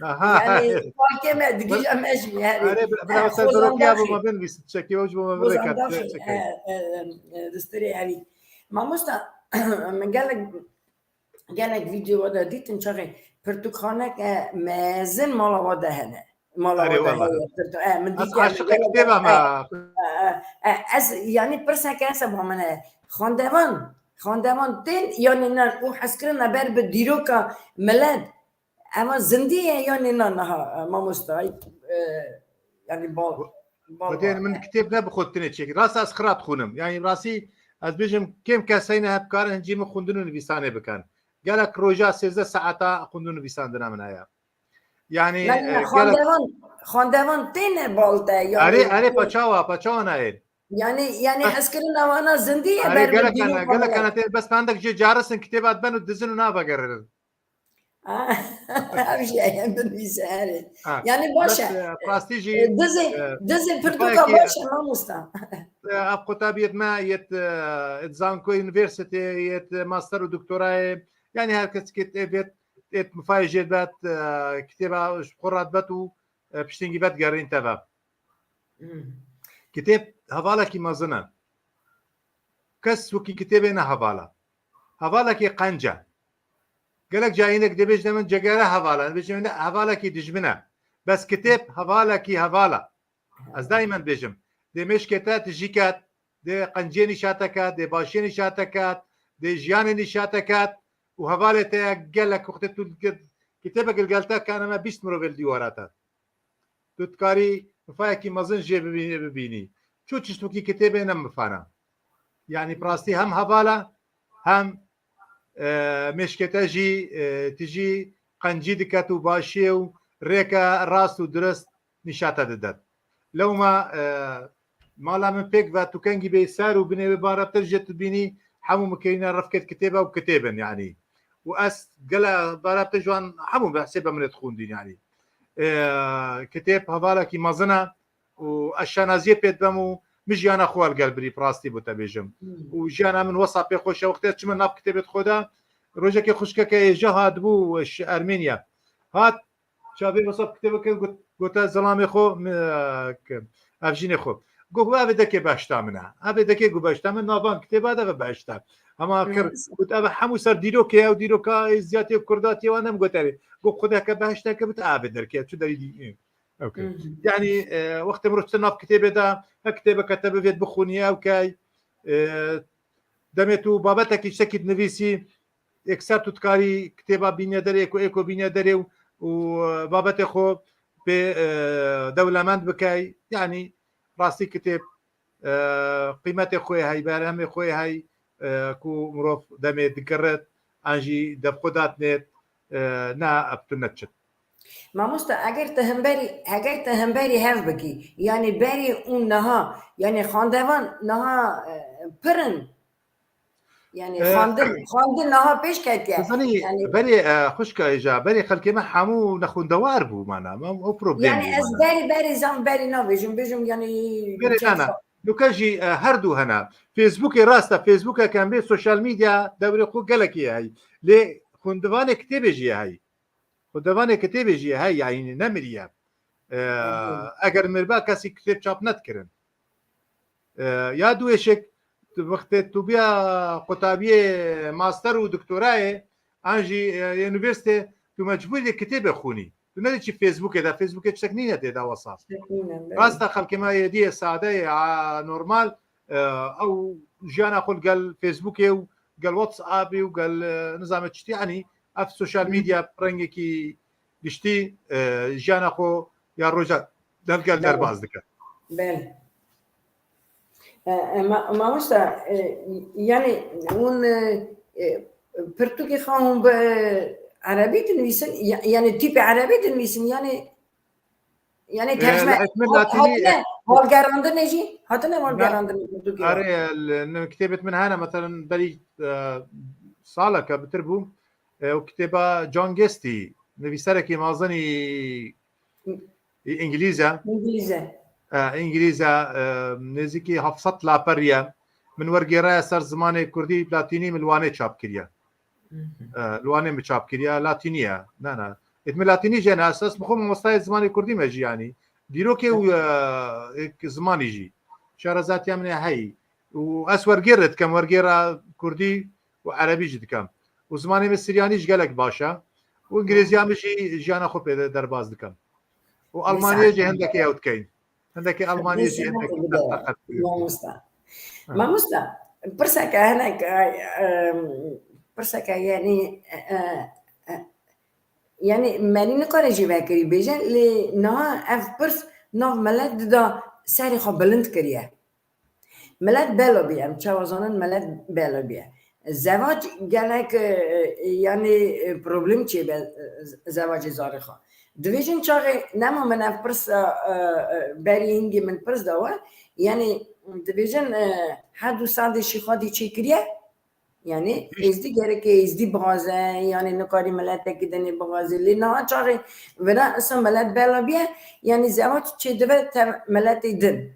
Aha. Yani, xalkê me, digîja me jî, yani. Erê, bila, bila, e, ser Xozan Berokiya daxê. Bo me binivîsin, çekê ew ji bo me Xozan birêkat, daxê, çekê. E, e, e, e, distirê evî. Mamosta, min gelek Gelek vîdeo we de dîtin, çaxê pirtûkxaneke mezin mala we de hene. Mala we de heye. Pirtû-, e, min dîtiye, aşiqê kitêba me. E, e, e, ez, yanî pirseke hese bo min e. Xwendevan, xwendevan tên, yanî nan û hezkirina ber bi dîroka milet. Ema zindî ye, yanî nan niha, e, mamosta, e, yanî bal, bal Xwedê min kitêb ne bi xwe tinê çêkir. Rast ez xira dixwînim. Yanî rastî ez bêjim kêm kes heyne hevkarin hincî min xwendin û nivîsanê bikin. Gelek roja sêzdeh saeta xwendin û nivîsandina min heye. Yanî, Na, na, e, gelek xwendevan, xwendevan têne bal te, yanî Erê, erê, paçawa, paçawa nayên. Yanî, yanî Bes hezkirina wana zindî ye Erê, ber bi gelek hene, dîroka gelek milet. Hene tê, bes pendek jê carisin kitêba diben û dizin û navegerin. Ah, ev jî heye binivîse, erê. Ha, yanî baş bes, e, e, rastî jî, e, dizê, e, dizê pirtûka baş e, mamosta. E, ev qutabiyet me yet, e, yet zankoyê unîversîteyê, yet master û doktorayê, yanî her kes ki tê vêt, yet mifayê jê dibet, e, kitêba ji xwe re dibet û, e, piştî vî vedigerîn teve. Hmm. Kitêb hevalekî mezin e. Kes wekî kitêbê ne heval e. Hevalekî qenc e. Gelek carî hinek dibêjine min cegere heval e, dibêjine min hevalekî dijmin e. Bes kitêb hevalekî heval e. Ez daimen dibêjim, dê mêşkê te tijî ket, dê qenciyê nîşa te ket, dê başiyê nîşa te ket, dê jiyanê nîşa te ket û hevalê te ye gelek wextê tu kitêbek li gel te kene me bîst mirovê li dîwara te. Tu dikarî mifayekî mezin jê bibî-, bibînî. Çu çişt wekî kitêbê ne mifane. Yanî bi rastî hem heval e, hem, e, mêşkê te jî, e, tijî qencî diket û başiyê û rêke rast û dirist nîşa te didet. Lewma, e, mala min pêk ve tu kengî bê ser û binê wê bareptir jê tu bînî hemû min kirîne rifkêt kitêbe û kitêbin yanî. Û ez gele bareptir ji wan hemû behsê be min ê dixwendîn yanî. E, kitêb hevalekî mezin e û ez şanaziyê pê dibem û min jiyana xwe li gel birî bi rastî bo te bêjim. Hmm. Û jiyana min wesa pê xweş e wextê ez çime nav kitêbê xwe de, Rojekê xwişkeke êja hatibû ji Ermeniya. Hat çavê wisa kitêbeke got, gote zilamê xwe, mi, k-, evjînê xwe. Got, "Ev ê dekê behişta min e. Ev ê dekê ku behişta min, navan kitêba de ve behişta." Hema kir, got, "Ev hemû ser dîrokê ye û dîroka êzdiyatê û kurdatiyê wan em goterê." Got, "Xwedeke behişteke bit, ev ê derkê, çi derî dî." Ew kir. Hı hı. Yani, e, wextê mirov çi nav kitêbê de, he kitêbeke te bivêt bixwînî, ew key, e, demê tu babetekî tiştekî dinivîsî, yekser tu dikarî kitêba bîne derê, êko, êko bîne derê û, û, e, babetê xwe pê, e, dewlemend bikey. Yani, rastî kitêb, e, qîmetê xwe hey, berhemê xwe hey, e, ku mirov demê dikirit, an jî dev xwe datnêt, e, na ev tu neçit. Mamoste, eger te hemberî, eger te hemberî hev bikî, yani berî û niha, yani xandevan niha, e, pir in. Yani Ee, xandin, xandin niha pêş ketiye. Dizanî, Yani berê, e, xwişka êja, berê xelkê me hemû nexwendewar bû, mana, me o problem Yani bû, ez mana. berî, berî zan berî nabêjim, bêjim yani Berê çend nana. sal. Nuka jî, e, her du hene. Facebookê rast e, Facebookeke em bê sosyal medya dewrê xwe gelekî ye hey. Lê xwendivanê kitêbê jî ye hey. Xwendevanê kitêbê jî ye hey, yani nemiriye. E, Hı hı. Eger mirba kesî kitêb çap nedikirin. E, ya duêşik, tu wextê tu biya qutabiyê master û doktorayê, an jî, e, unîversîtê, tu mecbûr dê kitêbê xwînî. Tu nedê çi Facebookê de, Facebookê tiştek nîne tê de wesa. Tiştek nîne, belê. Rast e, xelkê me êdî yê sade yê, a, normal, e, ew jiyana xwe li gel Facebookê û gel WhatsAppê û gel, e, nizame çi tê, yanî ev sosyal Hı. medya rengekî giştî, e, jiyana xwe ya roja dev gel Belê. derbas dike. Belê. E, e, ma-, mamosta, e, yani hûn, e, e, pirtûkê xwe hûn bi, e, erebî dinivîsin, ya-, yani tîpê erebî dinivîsin, yani, yani E, tercme, hikmet hat-, latînî, hatine e, halgerandinê jî, hatine Na, halgerandinê pirtûkê. Erê, li, li kitêbet min hene, meselen berî, e, saleke bitir bû, e, û kitêba John Guest, nivîserekî mazinî Hı. Î-, Îngilîz e. Îngilîz e. E, Îngilîz e, e, nêzîkî heft sed laperî ye. Min wergêraya ser zimanê kurdî, latînî min li Wanê çap kiriye. Hı hı. E, li Wanê min çap kiriye, latînî ye. Na, na. Êt min latînî jê ne, esas bi xwe mamostayê zimanê kurdî me jî, yanî. Dîrokê û, e, êk zimanî jî. Şarezatiya min ê heyî. Û ez wergêr dikim, wergêra kurdî û erebî jî dikim. Û zimanê min siryanî jî gelek baş e. Û îngilîziya min jî jiyana xwe pê de derbas dikim. Û Almanyê jî hindekê ew dikeyn. Hindekê Almanyê jî hindekî qet, qet. Mamosta. Ha. Mamosta, pirseke hinek, e, e, pirseke, yani, e, e, e, yani, merî nikare jî vekirî bêje, lê niha ev pirs nav milet dida serê xwe bilind kiriye. Milet bela bî, em çawa zanin milet bela bî. Zevac gelek, e, e, yani, e, problem çêbe, e, z-, zevacê zarê xwe. Divêjin çaxê nema min ev pirsa, e, e, berî hingê min pirs da we, yani divêjin, e, her du sendê şîxadî çêkiriye, yani Hîç. Êzdî gereke êzdî bixwaze, yani nikarî miletekî dinê bixwaze. Lê niha çaxê vira isa milet bela bîye, yani zewac çêdibe tev miletê din.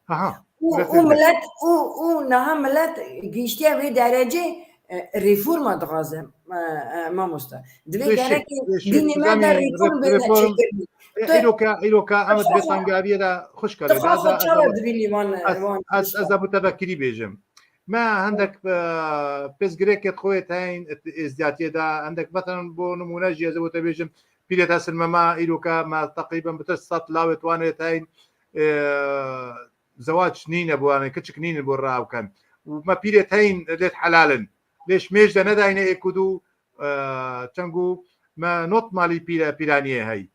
Aha, Û, miletê û din. Milet, û, û niha milet gihiştiye vê derecê, e, reforma dixwaze, e, e, mamosta. Divê Beşik, gereke beşik. Dînê me de Zanî reform re-, bêne reform, çêkirin. E, Tu îroka, îroka em tu xwe, divê tengaviyê de xwişka tu xwe, xwe çawa dibînî van, ez, wan ez, tişta? Ez ê bi tevekirî bêjim. Me hendek, e, pêzgirêkê xwe yê teyn, êzdiyatiyê de, hendek, meselen, bo nimûne jî ez ê bo te bêjim, pîrê te sin me, me îroka me teqrîben bi sed lawê wan ê teyn, e, zewac nîne bo, yani kiçik nîne bo raw ken. Û me pîrê teyn lê helal in. Lê ji mêj de nedayne êk û du, e, çend ku me not malî pîre, pîraniyê hey.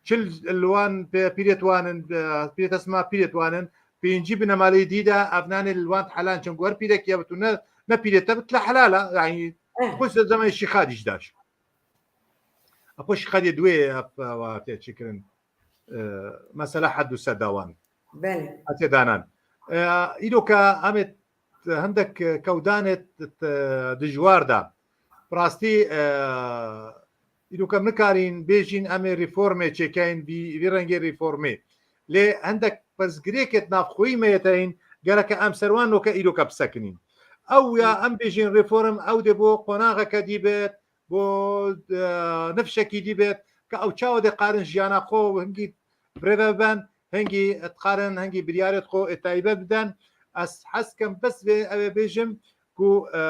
Çil li wan pê-, pîrêt wan in, e, pîrêt esma pîrêt wan in, pêncî binemalê dî de ev nanê li wan helan çin ku her pîrek ye bi tu ne, ne pîrê te bi tile helal e, yani Eh. xwe se zemê şîxa dî ji daş. Apo şîxa dê duê ev, e, wa tê çikirin. E, mesela hed û sed dawan. Belê. Hatê danan. E, îroka em ê hindek kewdanê t-, t-, dijwar de. Bi rastî, e, îroka em nikarîn bêjîn em ê reformê çêkeyn, vî, vî rengê reformê. Lê hindek pirsgirêkê navxweyî me yê teyn, gereke em ser wan noke îroka bisekinîn. Ew ya em bêjin reform, ew dê bo qonaxeke dî bêt, bo, e, nifşekî dî bêt, ke ew çawa dê qarin jiyana xwe hingî birêve biben, hingî dixwarin, hingî biryarêt xwe ê taybet biden. Ez hez kem bes vê ew ê bêjim ku, e,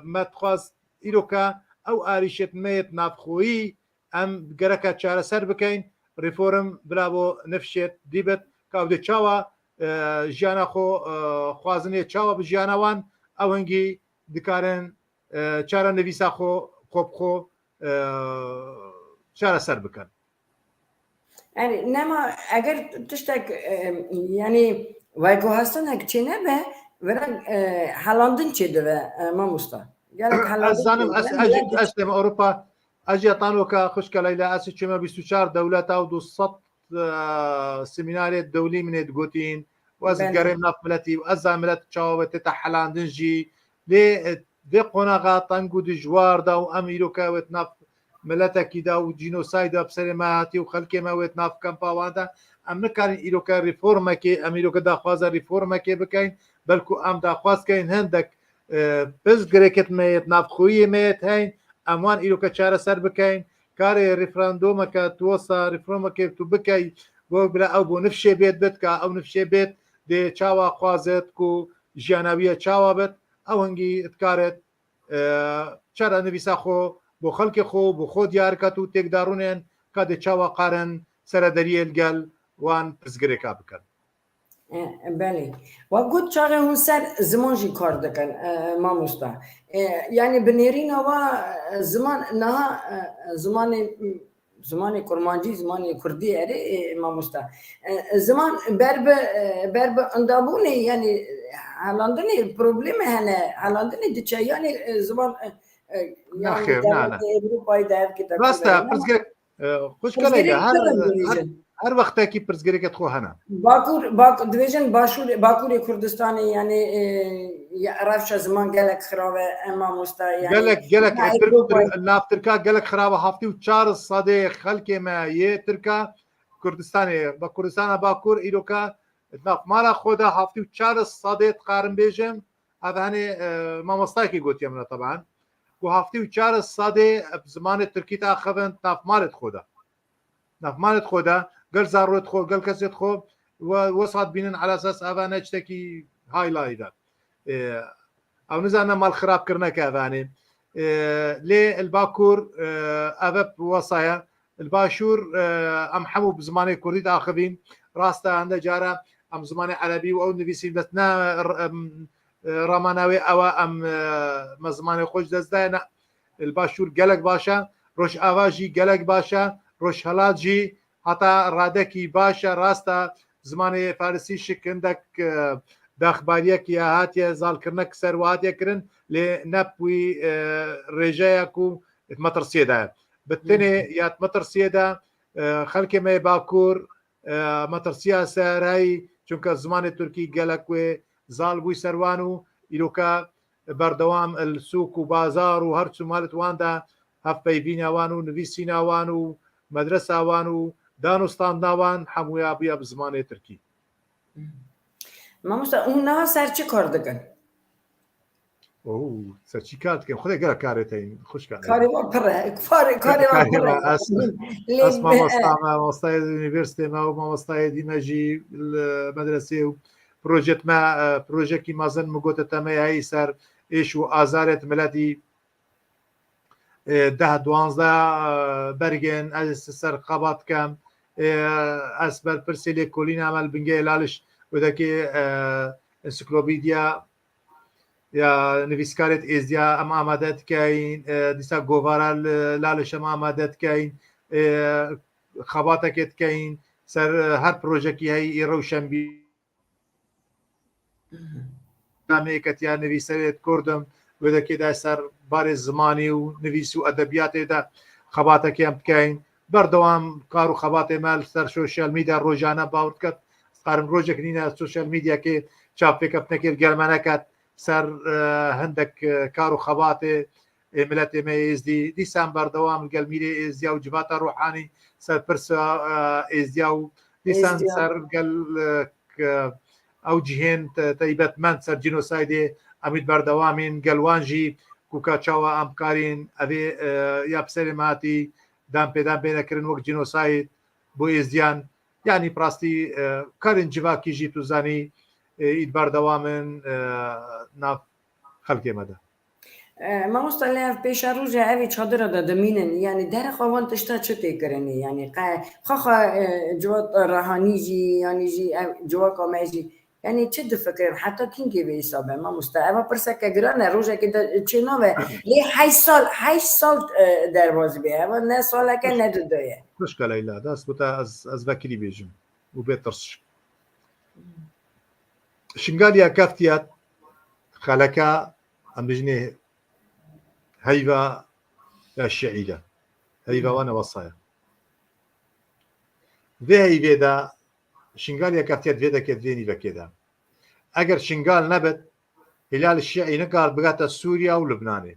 me dixwast îroka ew arîşêt me yêt navxweyî em gereke çareser bikeyn, reform bila bo nifşêt dî bit, ka ew dê çawa, e, jiyana xwe, e, xwazinê çawa bi jiyana wan, ew hingî dikarin, e, çarenivîsa xwe, xwe bi xwe, e, çareser bikin. Yani nema eger tiştek, e, yani veguhestinek çênebe, vera, e, helandin çêdive, e, mamosta. Gelek helandin. Ez zanim, ez, ez, ez deme Ewropa, ez ya tanoka xwişka Leyla, ez çûme bîst û çar dewleta û du sed, e, semînarê dewlî min ê digotin, û ez Belê. digerêm nav miletî, û ez zan milet çawa wê tête helandin jî. Lê, e, vê qonaxa teng û dijwar de û em îroka wê di nav miletekî de û cînosayda bi serê me hatî û xelkê me wê di nav kempa wan de, em nikarin îroka reformekê, em îroka daxwaza reformekê bikeyn, belku em daxwaz keyn hindek, e, pirsgirêkêt me yêt navxweyî me yêt heyn, em wan îroka çareser bikeyn. Karê referandumeke, tu wesa reformekê tu bikey, bo bila ew bo nifşê bêt bit, ka ew nifşê bêt, dê çawa xwazet ku jiyana wî ye çawa bit, ew hingî dikaret, e, çarenivîsa xwe bo xelkê xwe, bo xwe diyar kat û têkdarûnên ka dê çawa qarin seredariyê li gel wan pirsgirêka bikin. E, belê. Wa got çaxê hûn ser ziman jî kar dikin, e, mamosta. E, yani bi nêrîna wa, e, ziman niha, e, zimanê, zimanê kurmancî, zimanê kurdî erê, e, mamosta. E, ziman ber bi, e, ber bi indabûnê, yani helandinê probleme hene, helandinê diçe, yani, e, ziman, e, e, yani Naxêr, na, na. dewletê Ewropayê de ev ki Rast e, dakika pirsgirêk, e, xwişka Leyla, her, her, her wextekî pirsgirêkê xwe hene. Bakur, bak, dibêjin Başûrê, Bakurê Kurdistanê, yani, e, ya, rewşa ziman gelek xirabe, e, mamosta, yani, Gelek, gelek, na e, Tirk, Ewropayê. Tir-, nav Tirka gelek xirabe, heftê û çar sedê xelkê me yê Tirka Kurdistanê, ba Kurdistana Bakur, îroka nav mala xwe de heftê û çar sedê dikarin bêjim, ev henê, e, mamostayekî gotiye min e, teban. Ku heftê û çar sedê bi zimanê Tirkî diaxivin nav malê xwe de. Nav malê xwe de, gel zarokê xwe, gel kesê xwe, we, wesa dibînin, ala esas eva ne tiştekî hay layî de. E, ew nizane mal xirabkirineke evanê. E, lê li Bakur, e, ev e wesa ye. Li Başûr, e, em hemû bi zimanê Kurdî diaxivîn. Rast e, hinde cara em zimanê Erebî û ew nivîsîn, bes ne, r-, em, e, ramana wê ew e, em, e, me zimanê xwe ji dest daye, ne. Li Başûr gelek baş e, Rojava jî gelek baş e, Rojhilat jî heta radekî baş e. Rast e, zimanê farisî şik hindek, e, bexbariyek ya hatiye zalkirinek ser we hatiye kirin, lê ne bi wî, e, rêjeya ku di metirsiyê de ye. Bi tenê ya di metirsiyê de, e, xelkê me yê Bakur, e, metirsiya ser hey, çunke zimanê Tirkî gelek wê zal bûy ser wan û îroka berdewam li sûk û bazar û her çi malet wan de hevpeyvîna wan û nivîsîna wan û medresa wan û dan û standina wan hemûya bûye bi zimanê Tirkî. Mamosta, hûn niha ser çi kar dikin? Oo, ser çi kar dikin? Xwedê gelek karê te yîn, xwişka. Karê wan pir e. Karê, karê wan Karê pir e. wan, ez, Lê ez bi-, mamosta me, mamostayê unîversîtê me û mamostayê dî me jî li medresê û projêt me, e, projekî mezin min gote te me heyî ser êş û azarê di miletî, e, deh duwanzdeh, e, bergên, ez ser xebat kem. E, ez berpirsê lêkolîna me li bingehê Laliş, wêdekê, e, ensiklopîdya ya nivîskarêt êzdiya em amade dikeyn, e, dîsa govara li Laliş em amade dikeyn, e, xebatekê dikeyn, ser, e, her projekî heyî rewşenbî. Nameyê ketiya nivîserêt Kurd im, wêdekê de ser barê zimanî û nivîs û edebiyatê de xebatekê em dikeyn. Berdewam kar û xebatê me li ser sosyal medya rojane bawer diket. Dikarim rojek nîne sosyal medyakê çavpêkeftinekê li gel me neket ser, e, hindek, e, kar û xebatê, ê, miletê me êzdî. Dîsa em berdewam li gel mîrê êzdiya û civata ruhanî ser pirsa, e, êzdiya û dîsa em Êzdiya. ser gel, e, k-, ew cihên te-, taybetmend ser cînosaydê Em ê berdewamîn, gel wan jî ku ka çawa em karîn, evê, e, ya bi serê me hatî, dan pêdan bêne kirin wek cînosayd bo êzdiyan. Yanî bi rastî, e, karên civakî jî tu zanî, e, îd berdewam in, e, nav xelkê me de. E, mamosta, lê ev pêşerojê evî çadira de dimînin, yanî dereqa wan tişta çi tê kirinê? Yanî qe-, xwexa, e, ciwat rehanî jî, yanî jî ev ciwaka me jî, yanî çi difikirin? Heta kîngê vê hesabê, mamosta? Eva pirseke giran e, rojekê de çê nabe. Lê heşt sal, heşt sal, e, derbas bê. Eva ne saleke ne dudoye. Xwişka Leyla, dest bi te ez, ez vekirî bêjim û bê tirs. Şingaliya keftiye xeleka, em bijnê heyva ya şiî de. Heyva wan e wesa ye. Vê heyvê de Şingaliya keftiye di vê dekê, di vê nîvekê de. Eger Şingal nebit, Hîlal Şiî nikar bigate Sûriye û Lubnanê.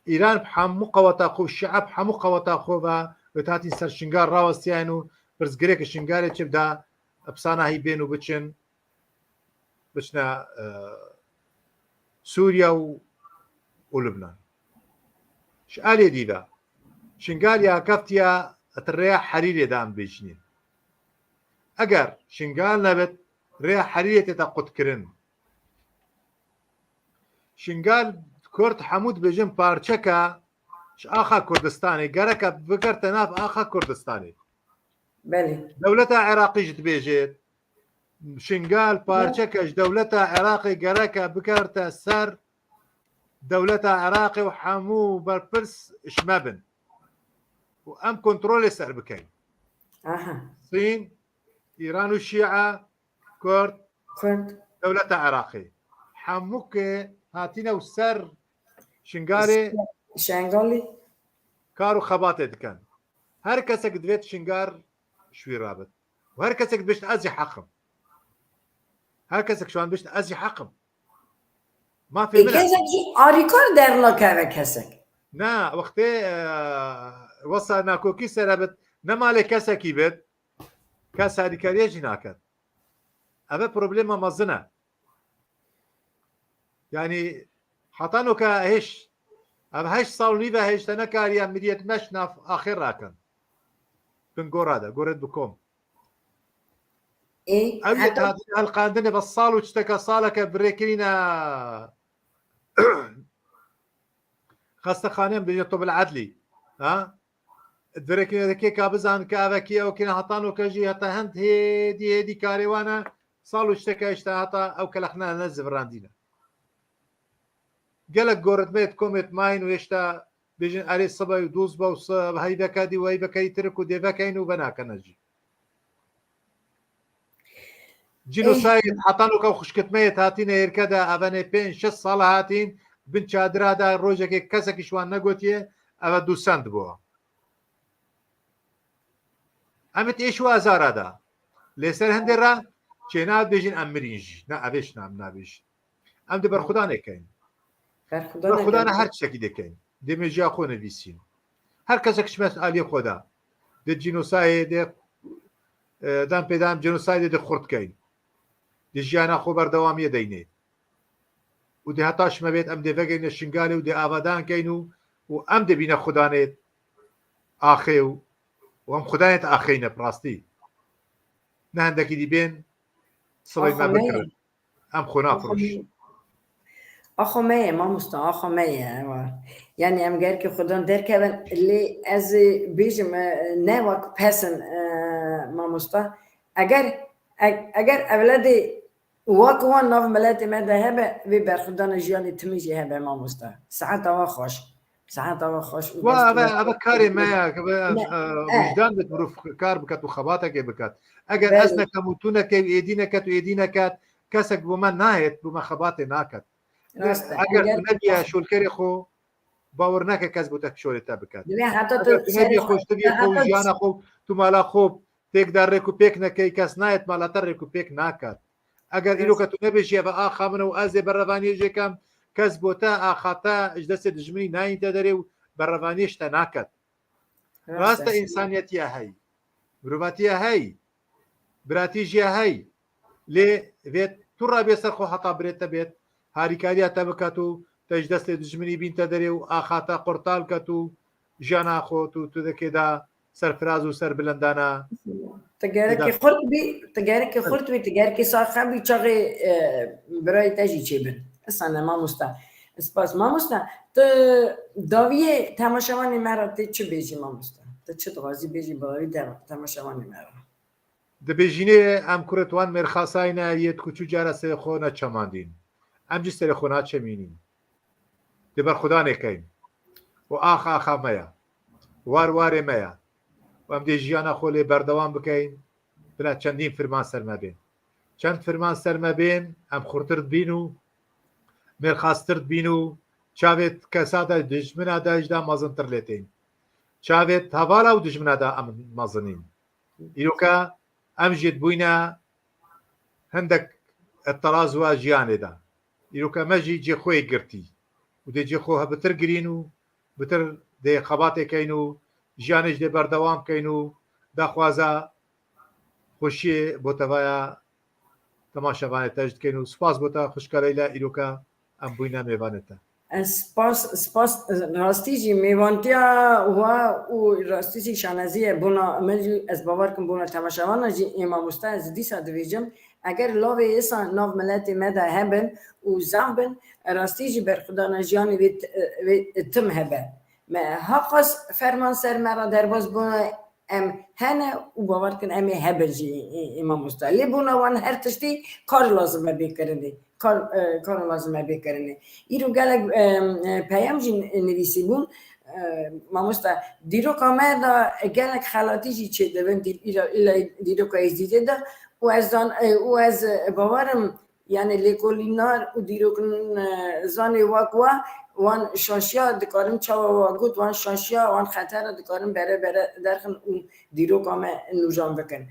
Îran bi hemû qeweta xwe û Şia bi hemû qeweta xwe ve wê hatîn ser Şingal rawestiyayin û pirsgirêkê Şingalê çi bida, bi sanahî bên û biçin, biçine, e, Sûriye û, û Lubnan. Ji alê dî ve, Şingal ya keftiya di rêya Herîrê de em bêjinîn. Eger Şingal nebit, rêya Herîrê tête qutkirin. Şingal, Kurd hemû dibêjin parçeke ji axa Kurdistanê, gereke bikerte nav axa Kurdistanê. Belê. Dewleta Iraqî jî dibêjê, Şingal parçeke ji dewleta Iraqê gereke bikerte ser dewleta Iraqê û hemû berpirs ji me bin. Û em kontrolê ser bikeyn. Aha. Sîn, Îran û Şîe, Kurd, Kurd. Dewleta Iraqê. Hemû ke hatine û ser Şingalê Şengalî. Kar û xebatê dikin. Her kesek divêt Şingal ji wî rabit. Û her kesek dibêjt ez jî heq im. Her kesek ji wan dibêjt ez jî heq im. Mafê Ê, min e. Kesek jî arîkar dernakeve kesek. Na, wextê, e, wesa nakokî sere bit, ne malê kesekî bit, kes harîkariyê jî naket. Ev e problema mezin e. Yanî heta noka hêş, ev heşt sal û nîv e hêşte nekariye miriyet meş nav axê rakin. Bin gora de, goret bi kom. Ê, Ew yê heta hatine helqandinê ve sal û çiteka saleke birêkirîne xestexanê em bêjin Tobil Edlî. Ha? Direkê ka bizan ke evekî ew kine heta noke jî heta hend hêdî hêdî karê wan e, sal û çiteke işte heta ew kelexne ne zivirandîne. Gelek goritmeyê komêt mayîn û hêşta bêjin erê sibe û dûz be û si-, heyveke dî û heyveke îtirik û dêveke în û venakene jî. Cînosayd heta noka xuşkitmeyê hatîne êrke de evenê pênc şeş sala hatîn bin çadira de rojekê kesekî ji wan negotiye eve dûsend bû. Em ê têş û azara de. Lê ser hindê re çêna bêjin em mirîn jî. Ne, ev ê şina em nabêjin. Em di berxudanê keyin. Berxudanê Berxudana keyin. Her tiştekî dê keyin. Dê mêjiya xwe nivîsîn. Her kesek ji me aliyê xwe de. Dê cînosayê, dê, e, dan pêdan cînosaydê dê xurt keyin. Dê jiyana xwe berdewamiyê deynê. Û dê heta ji me bêt em dê vegeyne Şingalê û dê avadan keyn û, û em dê bîne xudanê axê û, û em xudanê te axeyne bi rastî. Ne hindekî dî bên sibê me bikirin. Em xwe nafiroşin. Axa me ye mamosta, axa me ye, ewa. Yani em gerkê xudan derkevin, lê ez ê bêjim, e, ne wek pes in, e, mamosta. Eger, e-, eger ewledê wek wan nav miletê me de hebe, vê berxwedana jiyanê timî jî hebe mamosta. Saeta we xweş. Saeta we xweş û Wa dest eve, we eve karê me ya, ke be, e, wijdan bit mirov kar biket û xebatekê biket. Eger ez nekem û tu nekey û êdî neket û êdî neket, kesek bo me nahêt, bo me xebatê naket. Rast e. Eger tu nebiye şolkerê xwe, bawer neke kes bo te şolê te biket. Eger tu nebiye xweştiviyê xwe û jiyana xwe, tu mala xwe, têk de rêk û pêk nekey, kes nayêt mala te rêk û pêk naket. Eger îro ke tu nebêjî, eve axa min e û ez ê berevaniyê jê kem, kes bo te, axa te ji destê dijminî nayîn te derê û berevaniyê ji te naket. Rast e, însaniyetiye hey. Mirovatiye hey. Biratî jî hey. Lê vê tu rabê ser xwe heta birê te bêt, harîkariya te biket û te ji destê dijminî bînte derê û axa te qurtal ket û jiyana xwe tu, tu dekê de serfiraz û serbilendana. Tu gerekê xurt bî, tu gerekê xurt bî, tu gerekê sax bî, çaxê, e, birayê te jî çêbin. Esane mamosta. Spas mamosta. Tu dawiyê temaşevanê me re tê çi bêjî mamosta? Tu çi dixwazî bêjî bi dawî te-, temaşevanê me re? Dibêjînê em kuret wan mêrxasayne yê kuçû cara serê xwe neçemandîn. Em jî serê xwe naçemînîn. Dê berxwedanê keyn. Û ax axa me ya. War warê me ya. Û em dê jiyana xwe lê berdewam bikeyn. Bila çendîn firman ser me bên. Çend firman ser me bên, em xurtir dibîn û mêrxastir dibîn û çavê kesa de dijmina de ji de mezintir lê tên. Çavê hevala û dijmina de em mezinîn. Îroka em jî dibûyne hindek terazûya jiyanê de. Îroka me jî cê xwe yê girtî û dê cê xwe hebitir girîn û bitir dê xebatê keyn û jiyanê jî dê berdewam keyn û daxwaza xweşiyê bo tevaya temaşevanê te jî dikeyn û spas bo te xwişka Leyla îroka em bûyne mêvanê te. Ez spas, spas, rastî jî mêvantiya wa û rastî jî şanezî ye bona me jî, ez bawer kim bona temaşevana jî ê mamosta ez dîsa dibêjim, eger lavê êsa nav miletê me de hebin û zaf bin, rastî jî berxwedana jiyanê vê t-, vê tim hebe. Me haqas ferman ser me re derbas bûne, em hene û bawer dikin em ê hebin jî, ê, ê mamosta. Lê bona wan her tiştî kar lazim e bê kirinê. Kar, e, kar lazim e bê kirinê. Îro gelek, e, e, peyam jî nivîsî bûn. E, mamosta, dîroka me de gelek xelatî jî çêdibin, dî-, îla, îla dîroka Êzidê de. Û ez zan-, e, û ez, e, bawer im, yani lêkolînar û dîrokzanê wek we, wan şaşiya dikarin çawa we got, wan şaşiya, wan xetera dikarin bere bere derxin û dîroka me nûjan bikin.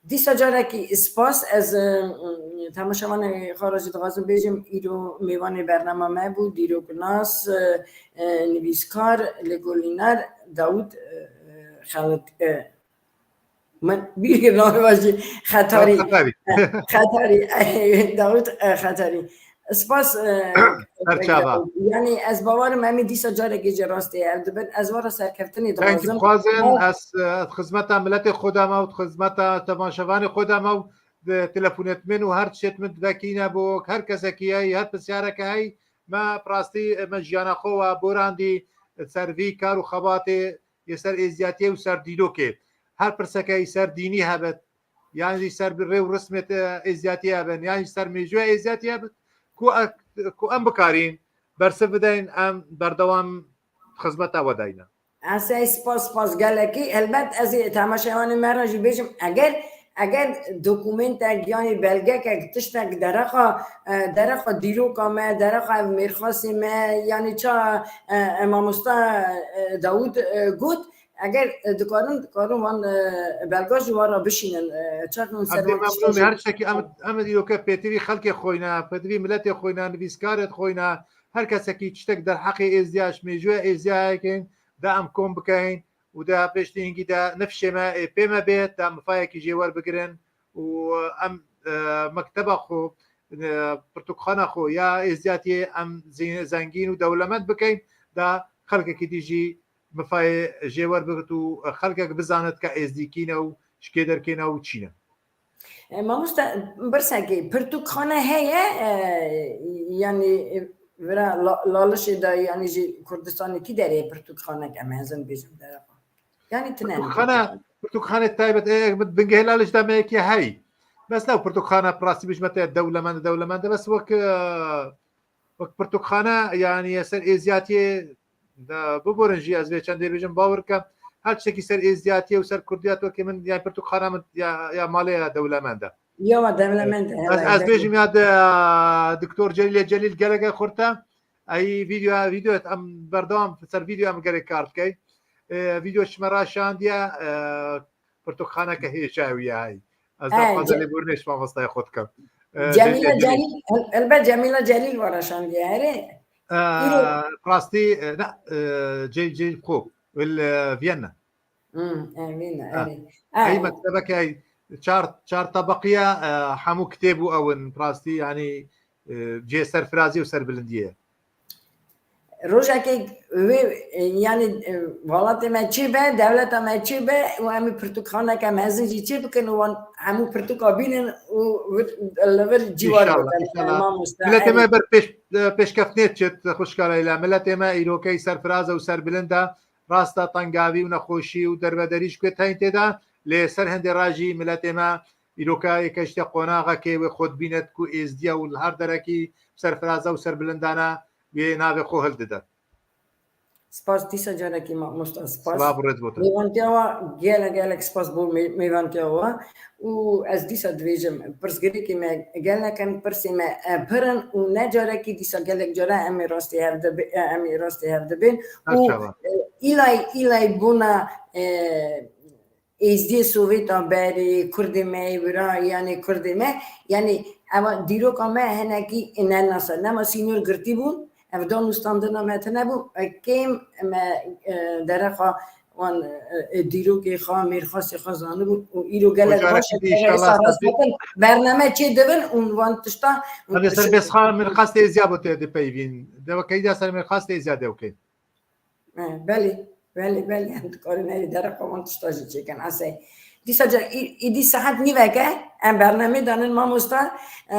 Dîsa carekî spas, ez, e, temaşevanê xwe re jî dixwazim bêjim, îro mêvanê bernama me bû, dîroknas, e, e, nivîskar, lêkolînar Dawûd, e, Xelid, e, Min bîr kir navê we jî Xetarî. Xetarî. Xetarî. Dawûd, e, Xetarî. Spas, e, Serçava. Yani ez bawerim em ê dîsa carekê jî rastê ev dibin. Ez we re serkeftinê dixwazim. Dixwazin ez, e, xizmeta miletê xwe de me û xizmeta temaşevanê xwe de me û telefonêt min û her tiştêt min vekîne bo her kesekî heyî, her pirsyareke heyî, me bi rastî, e, me jiyana xwe we borandî, e, ser vî kar û xebatê yê ser êziyatiyê û ser dîrokê. Her pirseke yî ser dînî hebit, yan jî ser bi rê û rismê te êziyatiyê hebin, yan jî ser mêjûya êziyatiyê hebit, ku ek-, ku em bikarîn bersiv bideyn, em berdewam xizmeta we deyne. Ez ê spas, spas gelekî. Helbet ez ê temaşevanê me re jî bêjim, eger, eger dokumentek, yanî belgekek, tiştek derexa, e, derexa dîroka me, derexa ev mêrxasê me, yanî ça, e, e, mamosta, e, Dawûd, e, got, eger, e, dikarin, dikarin wan, e, belga ji wan re bişînin, e, çaxin ser wan tişta jî. Her tiştekî em, em ê dîroke pêtivî xelkê xwe ne, pêtivî miletê xwe ne, nivîskarê xwe ne, her kesekî tiştek derheqê êziya, ji mêjûya êziya heye ke de em kom bikeyn û de pêştî hingî de nifşê me ê pê me bê, de mifayekî jê werbigirin û em, e, mekteba xwe, e, pirtûkxana xwe ya êziyatiyê em zî-, zengîn û dewlemend bikeyn, de xelkekî dî jî mifayê jê werbigrit û xelkek bizanit ke êzdîkî ne û ji kê derkê ne û çî ne. E, mamoste, birsekê, pirtûkxane heye, e, yanî, e, vira La-, Lalişê de, yanî ji Kurdistanê kî derê pirtûkxaneke mezin bêjim derexa? Yanî tine ne Pirtûkxane, pirtûkxane? Pirtûkxane taybet, e, bingehê Laliş de me yekê hey. Bes ne pirtûkxane, bi rastî bêjim te dewlemend, dewlemend, bes wek, e, wek pirtûkxane, yanî ser êziyatiyê de biborin jî, ez vê çendê bêjim, bawer ke her tiştekî ser êziyatiyê û ser kurdiyat wekî min, yanî pirtûkxana min ya, ya malê ya dewlemend e. Ya dewlemend e, ez, ez bêjim ya de, Doktor Celîlê Celîl geleke xurt e. Ey vîdeo, vîdeo em berdewam ser vîdeo em gerek kar dikey. E, vîdeo ji me re şandiye, e, pirtûkxaneke hêja wî ye hey. Ez daxwaza lêborînê ji mamostayê xwe dikim. E, Cemîla Celîl, el-, elbet Cemîla Celîl we re şandiye, erê. E, rastî, e, ne, e, Celîl, Celîl xwe, li, e, Viyana. Hmm, e, Viyana, erê. Ey mektebeke çar, çar tebeqiye, e, hemû kitêb û ew in, rastî, yanî e, cihê serfirazî û serbilindiyê ye. Rojekê wê, e, yanî, e, welatê me çê be, dewleta me çê be û em ê pirtûkxaneke mezin jî çê bikin û wan hemû pirtûka bînin û vir, li vir cîwar Înşallah, bikin, înşallah. mamoste. Miletê Erê. me ber pêş, e, pêşkeftinê çit, xwişka Leyla. Miletê me îrokey serfiraz e û serbilind e. Rast e, tengavî û nexweşî û derbederî ji ku teyên tê de, lê ser hindê re jî miletê me îroka êke işte qonaxekê wê xwe dibînet ku êzdiya û li her derekî serfiraz e û serbilindane wê navê xwe hildide. Spas, dîsa carekî mamosta, spas. Silav û rêz bo te. Mêvantiya wa gelek, gelek spas bo mê-, mêvantiya wa. Û ez dîsa dibêjim, pirsgirêkê me gelek in, pirsê me, e, pir in û ne carekî dîsa gelek cara em ê rastî hev de bi-, e, em ê rastî hev dibên. Her Û, çawa. e, îlay, îlay bûna, e, êzdiyê Sovêta berê, Kurdê me yê wira, yanê Kurdê me, yanê ewa dîroka me hinekî ne nas e. Nema sînor girtî bûn, ev danûstandina me tune bû, e, kêm me, e, derexa wan, e, e, dîrokê xwe, mêrxasê xwe zanibûn û îro gelek Hoca baş e, Rakîbî, ev êsa înşallah, rast tabii. Dikin, bername çê dibin û wan tişta Em ê ser mêrxa-, mêrxastê êziya bo te dipeyvîn. Dewekeyî de ser mêrxastê êziya dewkê. E, belê, belê, belê, em dikarin erê dereqa wan tişta jî çêkin, esey. Dîsa ca, î-, îdî saet nîvek e, em bernamê danin mamosta, e,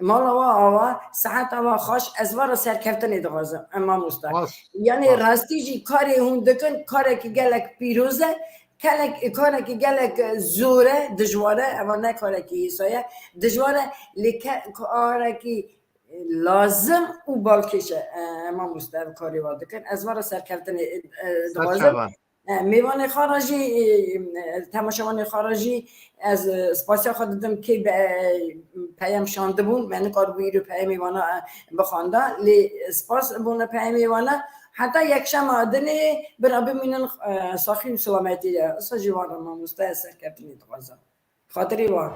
mala wa awa, saeta wa xweş, ez vara serkeftinê dixwazim, em mamosta. Baş, yanê baş. Rastî jî karê hûn dikin, karekî gelek pîroz e, kelek, karekî gelek zor e, dijwar e, eva ne karekî hêsa ye, dijwar e, lê ke-, karekî lazim û balkêş e, e, mamoste, ev karê wa dikin. Ez vara serkeftinê, e, e, dixwazim. E, mêvanê xwe re jî, e, e, temaşevanê xwe re jî ez, e, spasiya xwe didim kê be, e, peyam şandibûn, me nikaribû îro peyamê wana, e, bixwanda, lê spas bona peyamê wana. Heta yekşema dinê bira bimînin, e, saxî û silametî de. Isa jî wan re mamoste, ez serkeftinê dixwazim. Xatirê wan.